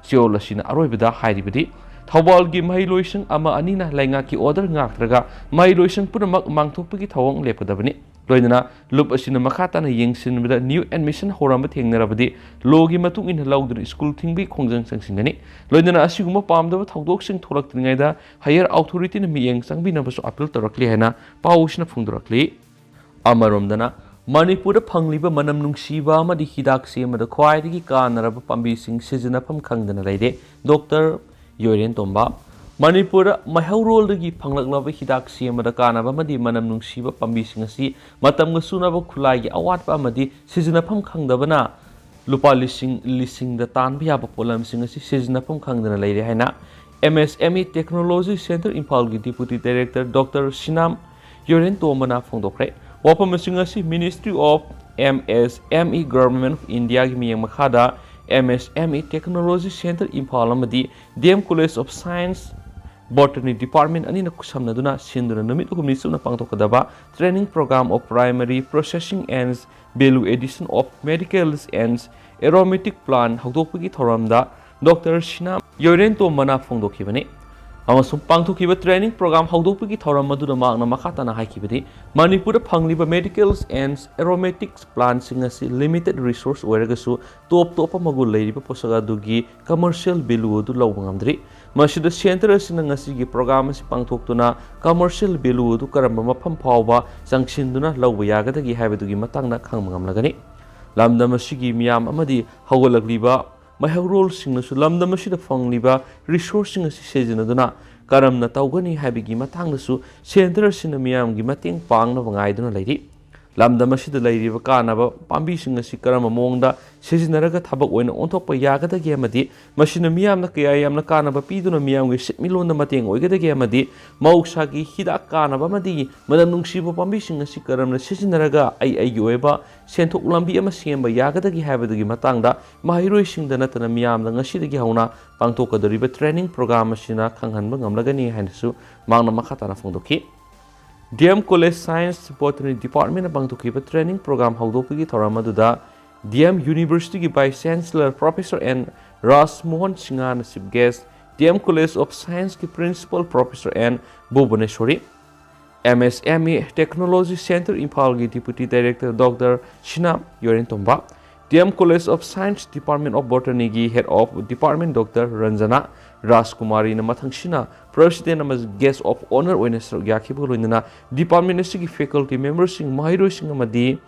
ꯆꯦꯔꯣꯜ ꯑꯁꯤꯅ ꯑꯔꯣꯏꯕꯗ ꯍꯥꯏꯔꯤꯕꯗꯤ, ꯊꯧꯕꯥꯜꯒꯤ ꯃꯍꯩꯂꯣꯏꯁꯪ ꯑꯃ ꯑꯅꯤꯅ ꯂꯩꯉꯥꯛꯀꯤ ꯑꯣꯔꯗꯔ ꯉꯥꯛꯇ꯭ꯔꯒ ꯃꯍꯩꯂꯣꯏꯁꯪ ꯄꯨꯝꯅꯃꯛ ꯃꯥꯡꯊꯣꯛꯄꯒꯤ ꯊꯧꯑꯣꯡ ꯂꯦꯞꯀꯗꯕꯅꯤ꯫ ꯂꯣꯏꯅꯅ ꯂꯨꯞ ꯑꯁꯤꯅ ꯃꯈꯥ ꯇꯥꯅ ꯌꯦꯡꯁꯤꯟꯕꯗ ꯅ꯭ꯌꯨ ꯑꯦꯗꯃꯤꯁꯟ ꯍꯧꯔꯝꯕ ꯊꯦꯡꯅꯔꯕꯗꯤ ꯂꯣꯒꯤ ꯃꯇꯨꯡ ꯏꯟꯅ ꯂꯧꯗꯨꯅ ꯁ꯭ꯀꯨꯜ ꯊꯤꯡꯕꯒꯤ ꯈꯣꯡꯖꯪ ꯆꯪꯁꯤꯟꯒꯅꯤ꯫ ꯂꯣꯏꯅꯅ ꯑꯁꯤꯒꯨꯝꯕ ꯄꯥꯝꯗꯕ ꯊꯧꯗꯣꯛꯁꯤꯡ ꯊꯣꯛꯂꯛꯇ꯭ꯔꯤꯉꯩꯗ ꯍꯥꯌꯔ ꯑꯣꯊꯣꯔꯤꯇꯤꯅ ꯃꯤꯠꯌꯦꯡ ꯆꯪꯕꯤꯅꯕꯁꯨ ꯑꯄꯤꯜ ꯇꯧꯔꯛꯂꯤ ꯍꯥꯏꯅ ꯄꯥꯎꯁꯤꯅ ꯐꯣꯡꯗꯣꯔꯛꯂꯤ꯫ ꯑꯃꯔꯣꯝꯗꯅ, ꯃꯅꯤꯄꯨꯔꯗ ꯐꯪꯂꯤꯕ ꯃꯅꯝ ꯅꯨꯡꯁꯤꯕ ꯑꯃꯗꯤ ꯍꯤꯗꯥꯛ ꯁꯦꯝꯕꯗ ꯈ꯭ꯋꯥꯏꯗꯒꯤ ꯀꯥꯟꯅꯔꯕ ꯄꯥꯝꯕꯤꯁꯤꯡ ꯁꯤꯖꯤꯟꯅꯐꯝ ꯈꯪꯗꯅ ꯂꯩꯔꯦ꯫ ꯗꯣꯛꯇꯔ ꯌꯣꯏꯔꯦꯟ ꯇꯣꯝꯕ꯫ ꯃꯅꯤꯄꯨꯔꯗ ꯃꯩꯍꯧꯔꯣꯜꯗꯒꯤ ꯐꯪꯂꯛꯂꯕ ꯍꯤꯗꯥꯛ ꯁꯦꯝꯕꯗ ꯀꯥꯟꯅꯕ ꯑꯃꯗꯤ ꯃꯅꯝ ꯅꯨꯡꯁꯤꯕ ꯄꯥꯝꯕꯤꯁꯤꯡ ꯑꯁꯤ ꯃꯇꯝꯒ ꯆꯨꯅꯕ ꯈꯨꯠꯂꯥꯏꯒꯤ ꯑꯋꯥꯠꯄ ꯑꯃꯗꯤ ꯁꯤꯖꯤꯟꯅꯐꯝ ꯈꯪꯗꯕꯅ ꯂꯨꯄꯥ ꯂꯤꯁꯤꯡ ꯂꯤꯁꯤꯡꯗ ꯇꯥꯟꯕ ꯌꯥꯕ ꯄꯣꯠꯂꯝꯁꯤꯡ ꯑꯁꯤ ꯁꯤꯖꯤꯟꯅꯐꯝ ꯈꯪꯗꯅ ꯂꯩꯔꯦ ꯍꯥꯏꯅ M S M E technology centre ꯏꯝꯐꯥꯜꯒꯤ ꯗꯤꯄꯨꯇꯤ ꯗꯥꯏꯔꯦꯛꯇꯔ ꯗꯣꯛꯇꯔ ꯁꯤꯅꯥꯝ ꯌꯣꯔꯦꯟ ꯇꯣꯝꯕꯅ ꯐꯣꯡꯗꯣꯛꯈ꯭ꯔꯦ꯫ ꯋꯥꯐꯝꯁꯤꯡ ꯑꯁꯤ Ministry of M S M E, Government of Indiaꯒꯤ ꯃꯤꯠꯌꯦꯡ ꯃꯈꯥꯗ M S M E technology centre Imphal ꯑꯃꯗꯤ D M college of science botany department ꯑꯅꯤꯅ ꯈꯨꯠꯁꯝꯅꯗꯨꯅ ꯁꯤꯟꯗꯨꯅ ꯅꯨꯃꯤꯠ ꯑꯍꯨꯝꯅꯤ ꯆꯨꯞꯅ ꯄꯥꯡꯊꯣꯛꯀꯗꯕ Training Program of Primary Processing and Value Addition of Medicals and Aromatic Plant ꯍꯧꯗꯣꯛꯄꯒꯤ ꯊꯧꯔꯝꯗ ꯗꯣꯛꯇꯔ ꯁꯤꯅꯥ ꯌꯣꯏꯔꯦꯟ ꯇꯣꯝꯕꯅ ꯐꯣꯡꯗꯣꯛꯈꯤꯕꯅꯤ꯫ ꯑꯃꯁꯨꯡ ꯄꯥꯡꯊꯣꯛꯈꯤꯕ training program ꯍꯧꯗꯣꯛꯄꯒꯤ ꯊꯧꯔꯝ ꯑꯗꯨꯗ ꯃꯍꯥꯛꯅ ꯃꯈꯥ ꯇꯥꯅ ꯍꯥꯏꯈꯤꯕꯗꯤ, ꯃꯅꯤꯄꯨꯔꯗ ꯐꯪꯂꯤꯕ medicals and aromatics plantꯁꯤꯡ ꯑꯁꯤ limited resource ꯑꯣꯏꯔꯒꯁꯨ ꯇꯣꯞ ꯇꯣꯞꯄ ꯃꯒꯨꯟ ꯂꯩꯔꯤꯕ ꯄꯣꯠꯁꯛ ꯑꯗꯨꯒꯤ commercial value ꯑꯗꯨ ꯂꯧꯕ ꯉꯝꯗ꯭ꯔꯤ꯫ ꯃꯁꯤꯗ ꯁꯦꯟꯇꯔ ꯑꯁꯤꯅ ꯉꯁꯤꯒꯤ program ꯑꯁꯤ ꯄꯥꯡꯊꯣꯛꯇꯨꯅ commercial value ꯑꯗꯨ ꯀꯔꯝꯕ ꯃꯐꯝ ꯐꯥꯎꯕ ꯆꯪꯁꯤꯟꯗꯨꯅ ꯂꯧꯕ ꯌꯥꯒꯗꯒꯦ ꯍꯥꯏꯕꯗꯨꯒꯤ ꯃꯇꯥꯡꯗ ꯈꯪꯕ ꯉꯝꯂꯒꯅꯤ꯫ ꯂꯝꯗꯝ ꯑꯁꯤꯒꯤ ꯃꯤꯌꯥꯝ ꯑꯃꯗꯤ ꯍꯧꯒꯠꯂꯛꯂꯤꯕ ꯃꯩꯍꯧꯔꯣꯜꯁꯤꯡꯅꯁꯨ ꯂꯝꯗꯝ ꯑꯁꯤꯗ ꯐꯪꯂꯤꯕ resourceꯁꯤꯡ ꯑꯁꯤ ꯁꯤꯖꯤꯟꯅꯗꯨꯅ ꯀꯔꯝꯅ ꯇꯧꯒꯅꯤ ꯍꯥꯏꯕꯒꯤ ꯃꯇꯥꯡꯗꯁꯨ ꯁꯦꯟꯇꯔ ꯑꯁꯤꯅ ꯃꯤꯌꯥꯝꯒꯤ ꯃꯇꯦꯡ ꯄꯥꯡꯅꯕ ꯉꯥꯏꯗꯨꯅ ꯂꯩꯔꯤ꯫ ꯂꯝꯗꯝ ꯑꯁꯤꯗ ꯂꯩꯔꯤꯕ ꯀꯥꯟꯅꯕ ꯄꯥꯝꯕꯤꯁꯤꯡ ꯑꯁꯤ ꯀꯔꯝꯕ ꯃꯑꯣꯡꯗ ꯁꯤꯖꯤꯟꯅꯔꯒ ꯊꯕꯛ ꯑꯣꯏꯅ ꯑꯣꯟꯊꯣꯛꯄ ꯌꯥꯒꯗꯒꯦ ꯑꯃꯗꯤ ꯃꯁꯤꯅ ꯃꯤꯌꯥꯝꯅ ꯀꯌꯥ ꯌꯥꯝꯅ ꯀꯥꯟꯅꯕ ꯄꯤꯗꯨꯅ ꯃꯤꯌꯥꯝꯒꯤ ꯁꯦꯟꯃꯤꯠꯂꯣꯟꯗ ꯃꯇꯦꯡ ꯑꯣꯏꯒꯗꯒꯦ ꯑꯃꯗꯤ ꯃꯍꯧꯁꯥꯒꯤ ꯍꯤꯗꯥꯛ ꯀꯥꯟꯅꯕ ꯑꯃꯗꯤ ꯃꯅꯝ ꯅꯨꯡꯁꯤꯕ ꯄꯥꯝꯕꯤꯁꯤꯡ ꯑꯁꯤ ꯀꯔꯝꯅ ꯁꯤꯖꯤꯟꯅꯔꯒ ꯑꯩ ꯑꯩꯒꯤ ꯑꯣꯏꯕ ꯁꯦꯟꯊꯣꯛ ꯂꯝꯕꯤ ꯑꯃ ꯁꯦꯝꯕ ꯌꯥꯒꯗꯒꯦ ꯍꯥꯏꯕꯗꯨꯒꯤ ꯃꯇꯥꯡꯗ ꯃꯍꯩꯔꯣꯏꯁꯤꯡꯗ ꯅꯠꯇꯅ ꯃꯤꯌꯥꯝꯗ ꯉꯁꯤꯗꯒꯤ ꯍꯧꯅ ꯄꯥꯡꯊꯣꯛꯀꯗꯧꯔꯤꯕ training program ꯑꯁꯤꯅ ꯈꯪꯍꯟꯕ ꯉꯝꯂꯒꯅꯤ ꯍꯥꯏꯅꯁꯨ ꯃꯍꯥꯛꯅ ꯃꯈꯥ ꯇꯥꯅ ꯐꯣꯡꯗꯣꯛꯈꯤ꯫ D M college science botany ꯗꯤꯄꯥꯔꯠꯃꯦꯟꯅ ꯄꯥꯡꯊꯣꯛꯈꯤꯕ training program ꯍꯧꯗꯣꯛꯄꯒꯤ ꯊꯧꯔꯝ ꯑꯗꯨꯗ ꯗꯤ ꯑꯦꯝ ꯌꯨꯅꯤꯚꯔꯁꯤꯇꯤꯒꯤ Vice Chancellor Professor N Rajmohan ꯁꯤꯡꯍꯅ chief guest, D M College of Scienceꯀꯤ Principal Professor N Bhubaneshwori, M S M E Technology Center ꯏꯝꯐꯥꯜꯒꯤ Deputy Director Doctor Sina Yorentomba, D M College of Science Department of Botanyꯒꯤ Head of Department Doctor Ranjana ꯔꯥꯖꯀꯨꯃꯥꯔꯤꯅ ꯃꯊꯪꯁꯤꯅ President ꯑꯃꯁꯨꯡ Guest of Honour ꯑꯣꯏꯅ ꯁꯔꯨꯛ ꯌꯥꯈꯤꯕꯒ ꯂꯣꯏꯅꯅ department ꯑꯁꯤꯒꯤ faculty memberꯁꯤꯡ, ꯃꯍꯩꯔꯣꯏꯁꯤꯡ ꯑꯃꯗꯤ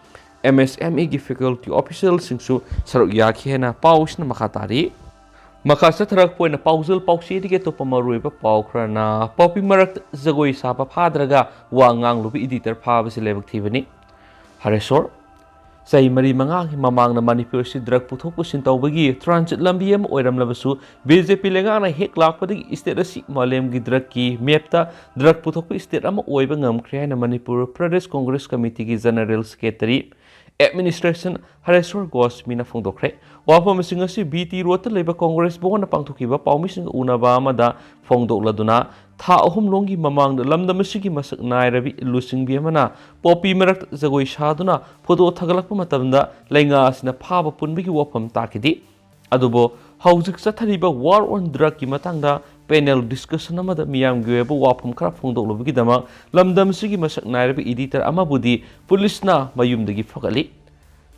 M S M Eꯒꯤ faculty officialꯁꯤꯡꯁꯨ ꯁꯔꯨꯛ ꯌꯥꯈꯤ ꯍꯥꯏꯅ ꯄꯥꯎꯁꯤꯅ ꯃꯈꯥ ꯇꯥꯔꯤ꯫ ꯃꯈꯥ ꯆꯠꯊꯔꯛꯄ ꯑꯣꯏꯅ ꯄꯥꯎꯖꯦꯜ ꯄꯥꯎꯆꯦꯗꯒꯤ ꯑꯇꯣꯞꯄ ꯃꯔꯨꯑꯣꯏꯕ ꯄꯥꯎ ꯈꯔꯅ, ꯄꯣꯄꯤ ꯃꯔꯛꯇ ꯖꯒꯣꯏ ꯁꯥꯕ ꯐꯥꯗ꯭ꯔꯒ ꯋꯥ ꯉꯥꯡꯂꯨꯕ editor ꯐꯥꯕꯁꯤ ꯂꯥꯏꯕꯛ ꯊꯤꯕꯅꯤ꯫ ꯍꯔꯦꯁꯣꯔ꯫ ꯆꯍꯤ ꯃꯔꯤ ꯃꯉꯥꯒꯤ ꯃꯃꯥꯡꯗ ꯃꯅꯤꯄꯨꯔ ꯑꯁꯤ drug ꯄꯨꯊꯣꯛ ꯄꯨꯁꯤꯟ ꯇꯧꯕꯒꯤ transit ꯂꯝꯕꯤ ꯑꯃ ꯑꯣꯏꯔꯝꯂꯕꯁꯨ, B J P ꯂꯩꯉꯥꯛꯅ ꯍꯦꯛ ꯂꯥꯛꯄꯗꯒꯤ state ꯑꯁꯤ ꯃꯥꯂꯦꯝꯒꯤ drugꯀꯤ mapꯇ drug ꯄꯨꯊꯣꯛꯄ state ꯑꯃ ꯑꯣꯏꯕ ꯉꯝꯈ꯭ꯔꯦ ꯍꯥꯏꯅ Manipur Pradesh Congress ꯀꯃꯤꯇꯤꯒꯤ General Secretary, Administration ꯍꯔꯦꯁꯣꯔ ꯒꯣꯁꯃꯤꯅ ꯐꯣꯡꯗꯣꯛꯈ꯭ꯔꯦ꯫ ꯋꯥꯐꯝꯁꯤꯡ ꯑꯁꯤ B T Roadꯇ ꯂꯩꯕ ꯀꯣꯡꯒ꯭ꯔꯦꯁ ꯚꯋꯟꯗ ꯄꯥꯡꯊꯣꯛꯈꯤꯕ ꯄꯥꯎꯃꯤꯁꯤꯡꯒ ꯎꯅꯕ ꯑꯃꯗ ꯐꯣꯡꯗꯣꯛꯂꯗꯨꯅ, ꯊꯥ ꯑꯍꯨꯝ ꯂꯣꯝꯒꯤ ꯃꯃꯥꯡꯗ ꯂꯝꯗꯝ ꯑꯁꯤꯒꯤ ꯃꯁꯛ ꯅꯥꯏꯔꯕꯤ ꯂꯨꯆꯤꯡꯕꯤ ꯑꯃꯅ ꯄꯣꯄꯤ ꯃꯔꯛꯇ ꯖꯒꯣꯏ ꯁꯥꯗꯨꯅ photo ꯊꯥꯒꯠꯂꯛꯄ ꯃꯇꯝꯗ ꯂꯩꯉꯥꯛ ꯑꯁꯤꯅ ꯐꯥꯕ ꯄꯨꯟꯕꯒꯤ ꯋꯥꯐꯝ ꯇꯥꯈꯤꯗꯦ꯫ ꯑꯗꯨꯕꯨ ꯍꯧꯖꯤꯛ ꯆꯠꯊꯔꯤꯕ war on drugꯀꯤ ꯃꯇꯥꯡꯗ panel discussion ꯑꯃꯗ ꯃꯤꯌꯥꯝꯒꯤ ꯑꯣꯏꯕ ꯋꯥꯐꯝ ꯈꯔ ꯐꯣꯡꯗꯣꯛꯂꯨꯕꯒꯤꯗꯃꯛ ꯂꯝꯗꯝ ꯑꯁꯤꯒꯤ ꯃꯁꯛ ꯅꯥꯏꯔꯕ editor ꯑꯃꯕꯨꯗꯤ ꯄꯨꯂꯤꯁꯅ ꯃꯌꯨꯝꯗꯒꯤ ꯐꯒꯠꯂꯤ꯫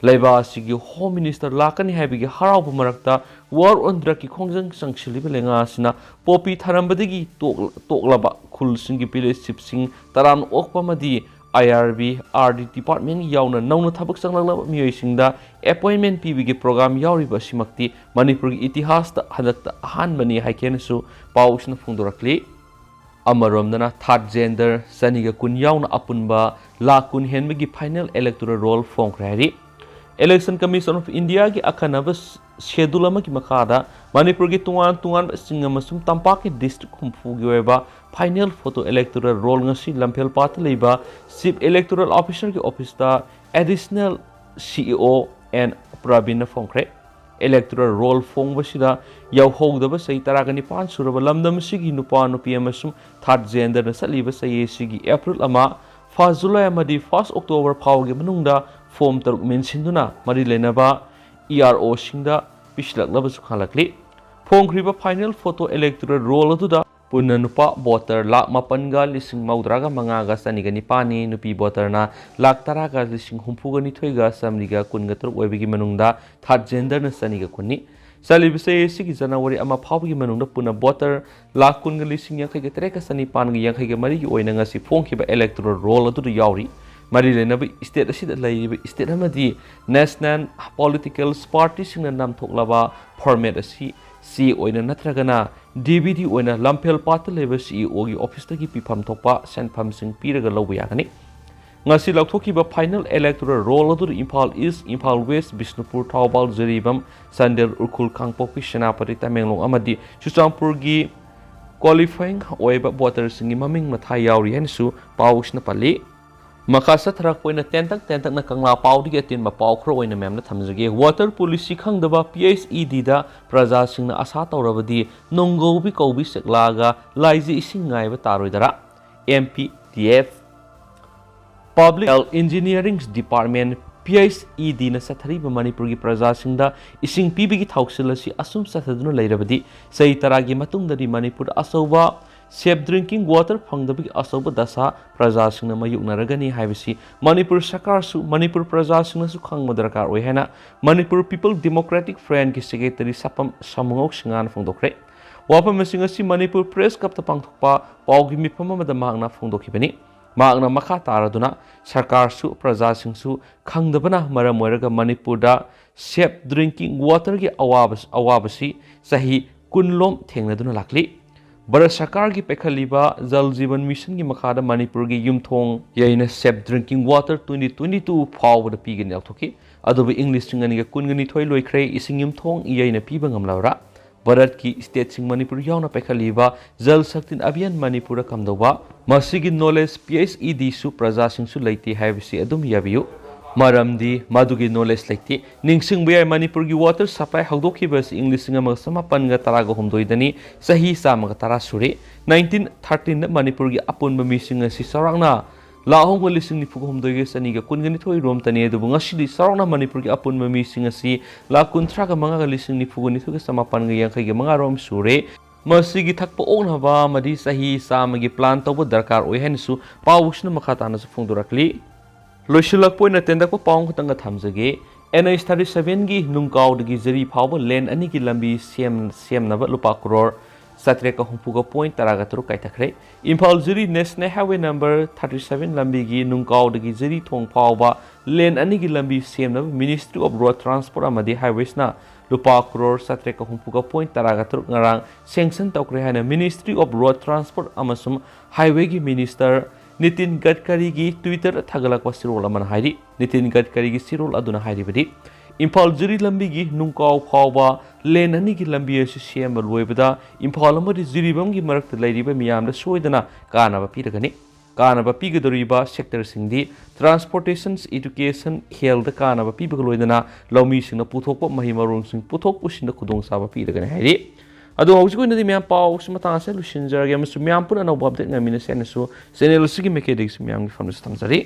ꯂꯩꯕꯥꯛ ꯑꯁꯤꯒꯤ Home Minister ꯂꯥꯛꯀꯅꯤ ꯍꯥꯏꯕꯒꯤ ꯍꯔꯥꯎꯕ ꯃꯔꯛꯇ war on drugꯀꯤ ꯈꯣꯡꯖꯪ ꯆꯪꯁꯤꯜꯂꯤꯕ ꯂꯩꯉꯥꯛ ꯑꯁꯤꯅ ꯄꯣꯄꯤ ꯊꯥꯔꯝꯕꯗꯒꯤ ꯇꯣꯛ-, ꯇꯣꯛꯂꯕ ꯈꯨꯜꯁꯤꯡꯒꯤ village chiefꯁꯤꯡ ꯇꯔꯥꯝꯅ ꯑꯣꯛꯄ ꯑꯃꯗꯤ I R B, R D department ꯌꯥꯎꯅ ꯅꯧꯅ ꯊꯕꯛ ꯆꯪꯂꯛꯂꯕ ꯃꯤꯑꯣꯏꯁꯤꯡꯗ appointment ꯄꯤꯕꯒꯤ program ꯌꯥꯎꯔꯤꯕ ꯑꯁꯤꯃꯛꯇꯤ ꯃꯅꯤꯄꯨꯔꯒꯤ ꯏꯇꯤꯍꯥꯁꯇ ꯍꯟꯗꯛꯇ ꯑꯍꯥꯟꯕꯅꯤ ꯍꯥꯏꯈꯤꯅꯁꯨ ꯄꯥꯎꯁꯤꯅ ꯐꯣꯡꯗꯣꯔꯛꯂꯤ꯫ ꯑꯃꯔꯣꯝꯗꯅ third gender ꯆꯅꯤꯒ ꯀꯨꯟ ꯌꯥꯎꯅ ꯑꯄꯨꯟꯕ ꯂꯥꯈ ꯀꯨꯟ ꯍꯦꯟꯕꯒꯤ final electoral roll ꯐꯣꯡꯈ꯭ꯔꯦ ꯍꯥꯏꯔꯤ꯫ Election Commission of Indiaꯒꯤ ꯑꯈꯟꯅꯕ schedule ꯑꯃꯒꯤ ꯃꯈꯥꯗ ꯃꯅꯤꯄꯨꯔꯒꯤ ꯇꯣꯉꯥꯟ ꯇꯣꯉꯥꯟꯕ ꯆꯤꯡ ꯑꯃꯁꯨꯡ ꯇꯝꯄꯥꯛꯀꯤ district ꯍꯨꯝꯐꯨꯒꯤ ꯑꯣꯏꯕ final photo electoral roll ꯉꯁꯤ ꯂꯝꯐꯦꯜꯄꯥꯠꯇ ꯂꯩꯕ Chief Electoral Officerꯒꯤ officeꯇ Additional C E O N ꯄ꯭ꯔꯕꯤꯟꯅ ꯐꯣꯡꯈ꯭ꯔꯦ꯫ Electoral roll ꯐꯣꯡꯕꯁꯤꯗ ꯌꯥꯎꯍꯧꯗꯕ ꯆꯍꯤ ꯇꯔꯥꯒ ꯅꯤꯄꯥꯟ ꯁꯨꯔꯕ ꯂꯝꯗꯝ ꯑꯁꯤꯒꯤ ꯅꯨꯄꯥ, ꯅꯨꯄꯤ ꯑꯃꯁꯨꯡ third genderꯅ ꯆꯠꯂꯤꯕ ꯆꯍꯤ ꯑꯁꯤꯒꯤ April ꯑꯃ, first July ꯑꯃꯗꯤ first October ꯐꯥꯎꯒꯤ ꯃꯅꯨꯡꯗ form ꯇꯔꯨꯛ ꯃꯦꯟꯁꯤꯟꯗꯨꯅ ꯃꯔꯤ ꯂꯩꯅꯕ E R Oꯁꯤꯡꯗ ꯄꯤꯁꯤꯜꯂꯛꯅꯕꯁꯨ ꯈꯪꯍꯜꯂꯛꯂꯤ꯫ ꯐꯣꯡꯈ꯭ꯔꯤꯕ final photo electoral roll ꯑꯗꯨꯗ ꯄꯨꯟꯅ ꯅꯨꯄꯥ ꯚꯣꯇꯔ ꯂꯥꯈ ꯃꯥꯄꯟꯒ ꯂꯤꯁꯤꯡ ꯃꯧꯗ꯭ꯔꯥꯒ ꯃꯉꯥꯒ ꯆꯅꯤꯒ ꯅꯤꯄꯥꯟꯅꯤ, ꯅꯨꯄꯤ ꯚꯣꯇꯔꯅ ꯂꯥꯈ ꯇꯔꯥꯒ ꯂꯤꯁꯤꯡ ꯍꯨꯝꯐꯨꯒ ꯅꯤꯊꯣꯏꯒ ꯆꯥꯃꯔꯤꯒ ꯀꯨꯟꯒ ꯇꯔꯨꯛ ꯑꯣꯏꯕꯒꯤ ꯃꯅꯨꯡꯗ ꯊꯥꯔꯠ ꯖꯦꯟꯗꯔꯅ ꯆꯅꯤꯒ ꯀꯨꯟꯅꯤ꯫ ꯆꯠꯂꯤꯕ ꯆꯍꯤ ꯑꯁꯤꯒꯤ ꯖꯅꯋꯥꯔꯤ ꯑꯃ ꯐꯥꯎꯕꯒꯤ ꯃꯅꯨꯡꯗ ꯄꯨꯟꯅ ꯚꯣꯇꯔ ꯂꯥꯈ ꯀꯨꯟꯒ ꯂꯤꯁꯤꯡ ꯌꯥꯡꯈꯩꯒ ꯇꯔꯦꯠꯀ ꯆꯅꯤꯄꯥꯟꯒ ꯌꯥꯡꯈꯩꯒ ꯃꯔꯤꯒꯤ ꯑꯣꯏꯅ ꯉꯁꯤ ꯐꯣꯡꯈꯤꯕ electoral roll ꯑꯗꯨꯗ ꯌꯥꯎꯔꯤ꯫ ꯃꯔꯤ ꯂꯩꯅꯕ ꯁ꯭ꯇꯦꯠ ꯑꯁꯤꯗ ꯂꯩꯔꯤꯕ ꯁ꯭ꯇꯦꯠ ꯑꯃꯗꯤ ꯅꯦꯁꯅꯦꯜ ꯄꯣꯂꯤꯇꯤꯀꯦꯜ ꯄꯥꯔꯇꯤꯁꯤꯡꯅ ꯅꯥꯝꯊꯣꯛꯂꯕ ꯐꯣꯔꯃꯦꯠ ꯑꯁꯤ ꯆꯦ ꯑꯣꯏꯅ ꯅꯠꯇ꯭ꯔꯒꯅ ꯗꯤ ꯚꯤ ꯗꯤ ꯑꯣꯏꯅ ꯂꯝꯐꯦꯜ ꯄꯥꯠꯇ ꯂꯩꯕ ꯁꯤ ꯏ ꯑꯣꯒꯤ ꯑꯣꯐꯤꯁꯇꯒꯤ ꯄꯤꯐꯝ ꯊꯣꯛꯄ ꯁꯦꯟꯐꯝꯁꯤꯡ ꯄꯤꯔꯒ ꯂꯧꯕ ꯌꯥꯒꯅꯤ꯫ ꯉꯁꯤ ꯂꯧꯊꯣꯛꯈꯤꯕ ꯐꯥꯏꯅꯦꯜ electoral roll ꯑꯗꯨꯗ ꯏꯝꯐꯥꯜ ꯏꯁ꯭ꯠ, ꯏꯝꯐꯥꯜ ꯋꯦꯁ꯭ꯠ, ꯕꯤꯁꯅꯨꯄꯨꯔ, ꯊꯧꯕꯥꯜ, ꯖꯤꯔꯤꯕꯥꯝ, ꯆꯥꯟꯗꯦꯜ, ꯎꯈ꯭ꯔꯨꯜ, ꯀꯥꯡꯄꯣꯛꯄꯤ, ꯁꯦꯅꯥꯄꯇꯤ, ꯇꯃꯦꯡꯂꯣꯡ ꯑꯃꯗꯤ ꯆꯨꯔꯆꯥꯟꯄꯨꯔꯒꯤ qualifying ꯑꯣꯏꯕ ꯚꯣꯇꯔꯁꯤꯡꯒꯤ ꯃꯃꯤꯡ ꯃꯊꯥ ꯌꯥꯎꯔꯤ ꯍꯥꯏꯅꯁꯨ ꯄꯥꯎꯁꯤꯅ ꯄꯜꯂꯤ꯫ ꯃꯈꯥ ꯆꯠꯊꯔꯛꯄ ꯑꯣꯏꯅ ꯇꯦꯟꯇꯛ ꯇꯦꯟꯇꯛꯅ ꯀꯪꯂꯥ ꯄꯥꯎꯗꯒꯤ ꯑꯇꯦꯟꯕ ꯄꯥꯎ ꯈꯔ ꯑꯣꯏꯅ ꯃꯌꯥꯝꯗ ꯊꯝꯖꯒꯦ꯫ ꯋꯥꯇꯔ ꯄꯣꯂꯤꯁꯤ ꯈꯪꯗꯕ ꯄꯤ ꯑꯩꯆ ꯏ ꯗꯤꯗ ꯄ꯭ꯔꯖꯥꯁꯤꯡꯅ ꯑꯁꯥ ꯇꯧꯔꯕꯗꯤ ꯅꯣꯡꯒꯧꯕꯤ ꯀꯧꯕꯤ ꯆꯦꯛꯂꯥꯒ ꯂꯥꯏꯖ ꯏꯁꯤꯡ ꯉꯥꯏꯕ ꯇꯥꯔꯣꯏꯗꯔꯥ? M P D F. Public Health Engineering Department, P H E ꯗꯤꯅ ꯆꯠꯊꯔꯤꯕ ꯃꯅꯤꯄꯨꯔꯒꯤ ꯄ꯭ꯔꯖꯥꯁꯤꯡꯗ ꯏꯁꯤꯡ ꯄꯤꯕꯒꯤ ꯊꯧꯁꯤꯜ ꯑꯁꯤ ꯑꯁꯨꯝ ꯆꯠꯊꯗꯨꯅ ꯂꯩꯔꯕꯗꯤ ꯆꯍꯤ ꯇꯔꯥꯒꯤ ꯃꯇꯨꯡꯗꯗꯤ ꯃꯅꯤꯄꯨꯔꯗ ꯑꯆꯧꯕ safe drinking water ꯐꯪꯗꯕꯒꯤ ꯑꯆꯧꯕ ꯗꯁꯥ ꯄ꯭ꯔꯖꯥꯁꯤꯡꯅ ꯃꯥꯌꯣꯛꯅꯔꯒꯅꯤ ꯍꯥꯏꯕꯁꯤ ꯃꯅꯤꯄꯨꯔ ꯁꯔꯀꯥꯔꯁꯨ ꯃꯅꯤꯄꯨꯔ ꯄ꯭ꯔꯖꯥꯁꯤꯡꯅꯁꯨ ꯈꯪꯕ ꯗꯔꯀꯥꯔ ꯑꯣꯏ ꯍꯥꯏꯅ ꯃꯅꯤꯄꯨꯔ ꯄꯤꯄꯜ ꯗꯦꯃꯣꯀ꯭ꯔꯦꯇꯤꯛ ꯐ꯭ꯔꯟꯠꯀꯤ ꯁꯦꯀ꯭ꯔꯦꯇꯔꯤ ꯁꯥꯄꯝ ꯁꯥꯃꯨꯉꯧ ꯁꯤꯡꯍꯥꯅ ꯐꯣꯡꯗꯣꯛꯈ꯭ꯔꯦ꯫ ꯋꯥꯐꯝꯁꯤꯡ ꯑꯁꯤ ꯃꯅꯤꯄꯨꯔ ꯄ꯭ꯔꯦꯁ ꯀ꯭ꯂꯕꯇ ꯄꯥꯡꯊꯣꯛꯄ ꯄꯥꯎꯒꯤ ꯃꯤꯐꯝ ꯑꯃꯗ ꯃꯍꯥꯛꯅ ꯐꯣꯡꯗꯣꯛꯈꯤꯕꯅꯤ꯫ ꯃꯍꯥꯛꯅ ꯃꯈꯥ ꯇꯥꯔꯗꯨꯅ ꯁꯔꯀꯥꯔꯁꯨ ꯄ꯭ꯔꯖꯥꯁꯤꯡꯁꯨ ꯈꯪꯗꯕꯅ ꯃꯔꯝ ꯑꯣꯏꯔꯒ ꯃꯅꯤꯄꯨꯔꯗ safe drinking waterꯒꯤ ꯑꯋꯥꯕ, ꯑꯋꯥꯕꯁꯤ ꯆꯍꯤ ꯀꯨꯟꯂꯣꯝ ꯊꯦꯡꯅꯗꯨꯅ ꯂꯥꯛꯂꯤ꯫ ꯚꯥꯔꯠ ꯁꯔꯀꯥꯔꯒꯤ ꯄꯥꯏꯈꯠꯂꯤꯕ ꯖꯜ ꯖꯤꯕꯟ ꯃꯤꯁꯟꯒꯤ ꯃꯈꯥꯗ ꯃꯅꯤꯄꯨꯔꯒꯤ ꯌꯨꯝꯊꯣꯡ ꯌꯩꯅ safe drinking water twenty twenty two ꯐꯥꯎꯕꯗ ꯄꯤꯒꯅꯤ ꯂꯥꯎꯊꯣꯛꯈꯤ꯫ ꯑꯗꯨꯕꯨ ꯏꯪ ꯂꯤꯁꯤꯡ ꯑꯅꯤꯒ ꯀꯨꯟꯒ ꯅꯤꯊꯣꯏ ꯂꯣꯏꯈ꯭ꯔꯦ, ꯏꯁꯤꯡ ꯌꯨꯝꯊꯣꯡ ꯌꯩꯅ ꯄꯤꯕ ꯉꯝꯂꯕ꯭ꯔꯥ? ꯚꯥꯔꯠꯀꯤ ꯁ꯭ꯇꯦꯠꯁꯤꯡ ꯃꯅꯤꯄꯨꯔ ꯌꯥꯎꯅ ꯄꯥꯏꯈꯠꯂꯤꯕ ꯖꯜ ꯁꯛꯇꯤ ꯑꯚꯤꯌꯥꯟ ꯃꯅꯤꯄꯨꯔꯗ ꯀꯝꯗꯧꯕ? ꯃꯁꯤꯒꯤ ꯅꯣꯂꯦꯖ ꯄꯤ ꯑꯩꯆ ꯏ ꯗꯤꯁꯨ ꯄ꯭ꯔꯖꯥꯁꯤꯡꯁꯨ ꯂꯩꯇꯦ ꯍꯥꯏꯕꯁꯤ ꯑꯗꯨꯝ ꯌꯥꯕꯤꯌꯨ, ꯃꯔꯝꯗꯤ ꯃꯗꯨꯒꯤ ꯅꯣꯂꯦꯖ ꯂꯩꯇꯦ꯫ ꯅꯤꯡꯁꯤꯡꯕ ꯌꯥꯏ, ꯃꯅꯤꯄꯨꯔꯒꯤ ꯋꯥꯇꯔ ꯁꯄ꯭ꯂꯥꯏ ꯍꯧꯗꯣꯛꯈꯤꯕ ꯑꯁꯤ ꯏꯪ ꯂꯤꯁꯤꯡ ꯑꯃꯒ ꯆꯃꯥꯄꯟꯒ ꯇꯔꯥꯒ ꯍꯨꯝꯗꯣꯏꯗꯅꯤ, ꯆꯍꯤ ꯆꯥꯝꯃꯒ ꯇꯔꯥ ꯁꯨꯔꯦ꯫ ꯅꯥꯏꯟꯇꯤꯟ ꯊꯥꯔꯇꯤꯟꯗ ꯃꯅꯤꯄꯨꯔꯒꯤ ꯑꯄꯨꯟꯕ ꯃꯤꯁꯤꯡ ꯑꯁꯤ ꯆꯥꯎꯔꯥꯛꯅ ꯂꯥꯈ ꯑꯍꯨꯝꯒ ꯂꯤꯁꯤꯡ ꯅꯤꯐꯨꯒ ꯍꯨꯝꯗꯣꯏꯒ ꯆꯅꯤꯒ ꯀꯨꯟꯒ ꯅꯤꯊꯣꯏ ꯔꯣꯝꯇꯅꯤ, ꯑꯗꯨꯕꯨ ꯉꯁꯤꯗꯤ ꯆꯥꯎꯔꯥꯛꯅ ꯃꯅꯤꯄꯨꯔꯒꯤ ꯑꯄꯨꯟꯕ ꯃꯤꯁꯤꯡ ꯑꯁꯤ ꯂꯥꯈ ꯀꯨꯟꯊ꯭ꯔꯥꯒ ꯃꯉꯥꯒ ꯂꯤꯁꯤꯡ ꯅꯤꯐꯨꯒ ꯅꯤꯊꯣꯏꯒ ꯆꯃꯥꯄꯟꯒ ꯌꯥꯡꯈꯩꯒ ꯃꯉꯥ ꯔꯣꯝ ꯁꯨꯔꯦ꯫ ꯃꯁꯤꯒꯤ ꯊꯛꯄ ꯑꯣꯛꯅꯕ ꯑꯃꯗꯤ ꯆꯍꯤ ꯆꯥꯝꯃꯒꯤ ꯄ꯭ꯂꯥꯟ ꯇꯧꯕ ꯗꯔꯀꯥꯔ ꯑꯣꯏ ꯍꯥꯏꯅꯁꯨ ꯄꯥꯎꯁꯤꯅ ꯃꯈꯥ ꯇꯥꯅꯁꯨ ꯐꯣꯡꯗꯣꯔꯛꯂꯤ꯫ ꯂꯣꯏꯁꯤꯜꯂꯛꯄ ꯑꯣꯏꯅ ꯇꯦꯟꯇꯛꯄ ꯄꯥꯎ ꯑꯃꯈꯛꯇꯪꯒ ꯊꯝꯖꯒꯦ꯫ NH thirty sevenꯒꯤ ꯅꯨꯡꯀꯥꯎꯗꯒꯤ ꯖꯤꯔꯤ ꯐꯥꯎꯕ ꯂꯦꯟ ꯑꯅꯤꯒꯤ ꯂꯝꯕꯤ ꯁꯦꯝ-, ꯁꯦꯝꯅꯕ ꯂꯨꯄꯥ ꯀ꯭ꯔꯣꯔ ꯆꯥꯇ꯭ꯔꯦꯠꯀ ꯍꯨꯝꯐꯨꯒ ꯄꯣꯏꯟ ꯇꯔꯥꯒ ꯇꯔꯨꯛ ꯀꯥꯏꯊꯈ꯭ꯔꯦ꯫ ꯏꯝꯐꯥꯜ ꯖꯤꯔꯤ National Highway number thirty seven ꯂꯝꯕꯤꯒꯤ ꯅꯨꯡꯀꯥꯎꯗꯒꯤ ꯖꯤꯔꯤ ꯊꯣꯡ ꯐꯥꯎꯕ ꯂꯦꯟ ꯑꯅꯤꯒꯤ ꯂꯝꯕꯤ ꯁꯦꯝꯅꯕ Ministry of Road Transport ꯑꯃꯗꯤ Highwaysꯅ ꯂꯨꯄꯥ ꯀ꯭ꯔꯣꯔ ꯆꯥꯇ꯭ꯔꯦꯠꯀ ꯍꯨꯝꯐꯨꯒ ꯄꯣꯏꯟ ꯇꯔꯥꯒ ꯇꯔꯨꯛ ꯉꯔꯥꯡ sanction ꯇꯧꯈ꯭ꯔꯦ ꯍꯥꯏꯅ Ministry of Road Transport ꯑꯃꯁꯨꯡ Highwayꯒꯤ Minister ꯅꯤꯇꯤꯟ ꯒꯗꯀꯔꯤꯒꯤ Twitterꯗ ꯊꯥꯒꯠꯂꯛꯄ ꯆꯦꯔꯣꯜ ꯑꯃꯅ ꯍꯥꯏꯔꯤ꯫ ꯅꯤꯇꯤꯟ ꯒꯗꯀꯔꯤꯒꯤ ꯆꯦꯔꯣꯜ ꯑꯗꯨꯅ ꯍꯥꯏꯔꯤꯕꯗꯤ, ꯏꯝꯐꯥꯜ ꯖꯤꯔꯤ ꯂꯝꯕꯤꯒꯤ ꯅꯨꯡꯀꯥꯎ ꯐꯥꯎꯕ ꯂꯦꯟ ꯑꯅꯤꯒꯤ ꯂꯝꯕꯤ ꯑꯁꯤ ꯁꯦꯝꯕ ꯂꯣꯏꯕꯗ ꯏꯝꯐꯥꯜ ꯑꯃꯗꯤ ꯖꯤꯔꯤꯕꯥꯝꯒꯤ ꯃꯔꯛꯇ ꯂꯩꯔꯤꯕ ꯃꯤꯌꯥꯝꯗ ꯁꯣꯏꯗꯅ ꯀꯥꯟꯅꯕ ꯄꯤꯔꯒꯅꯤ꯫ ꯀꯥꯟꯅꯕ ꯄꯤꯒꯗꯧꯔꯤꯕ ꯁꯦꯛꯇꯔꯁꯤꯡꯗꯤ transportation, education, healthꯇ ꯀꯥꯟꯅꯕ ꯄꯤꯕꯒ ꯂꯣꯏꯅꯅ ꯂꯧꯃꯤꯁꯤꯡꯅ ꯄꯨꯊꯣꯛꯄ ꯃꯍꯩ ꯃꯔꯣꯡꯁꯤꯡ ꯄꯨꯊꯣꯛ ꯄꯨꯁꯤꯟꯗ ꯈꯨꯗꯣꯡꯆꯥꯕ ꯄꯤꯔꯒꯅꯤ ꯍꯥꯏꯔꯤ꯫ ꯑꯗꯣ ꯍꯧꯖꯤꯛ ꯑꯣꯏꯅꯗꯤ ꯃꯌꯥꯝ ꯄꯥꯎꯁꯤ ꯃꯇꯥꯡ ꯑꯁꯤꯗ ꯂꯣꯏꯁꯤꯟꯖꯔꯒꯦ ꯑꯃꯁꯨꯡ ꯃꯌꯥꯝ ꯄꯨꯟꯅ ꯑꯅꯧꯕ update ꯉꯥꯏꯃꯤꯟꯅꯁꯦ ꯍꯥꯏꯅꯁꯨ channel ꯑꯁꯤꯒꯤ ꯃꯥꯏꯀꯩꯗꯒꯤꯁꯨ ꯃꯌꯥꯝꯒꯤ ꯐꯝꯅꯁꯨ ꯊꯝꯖꯔꯤ꯫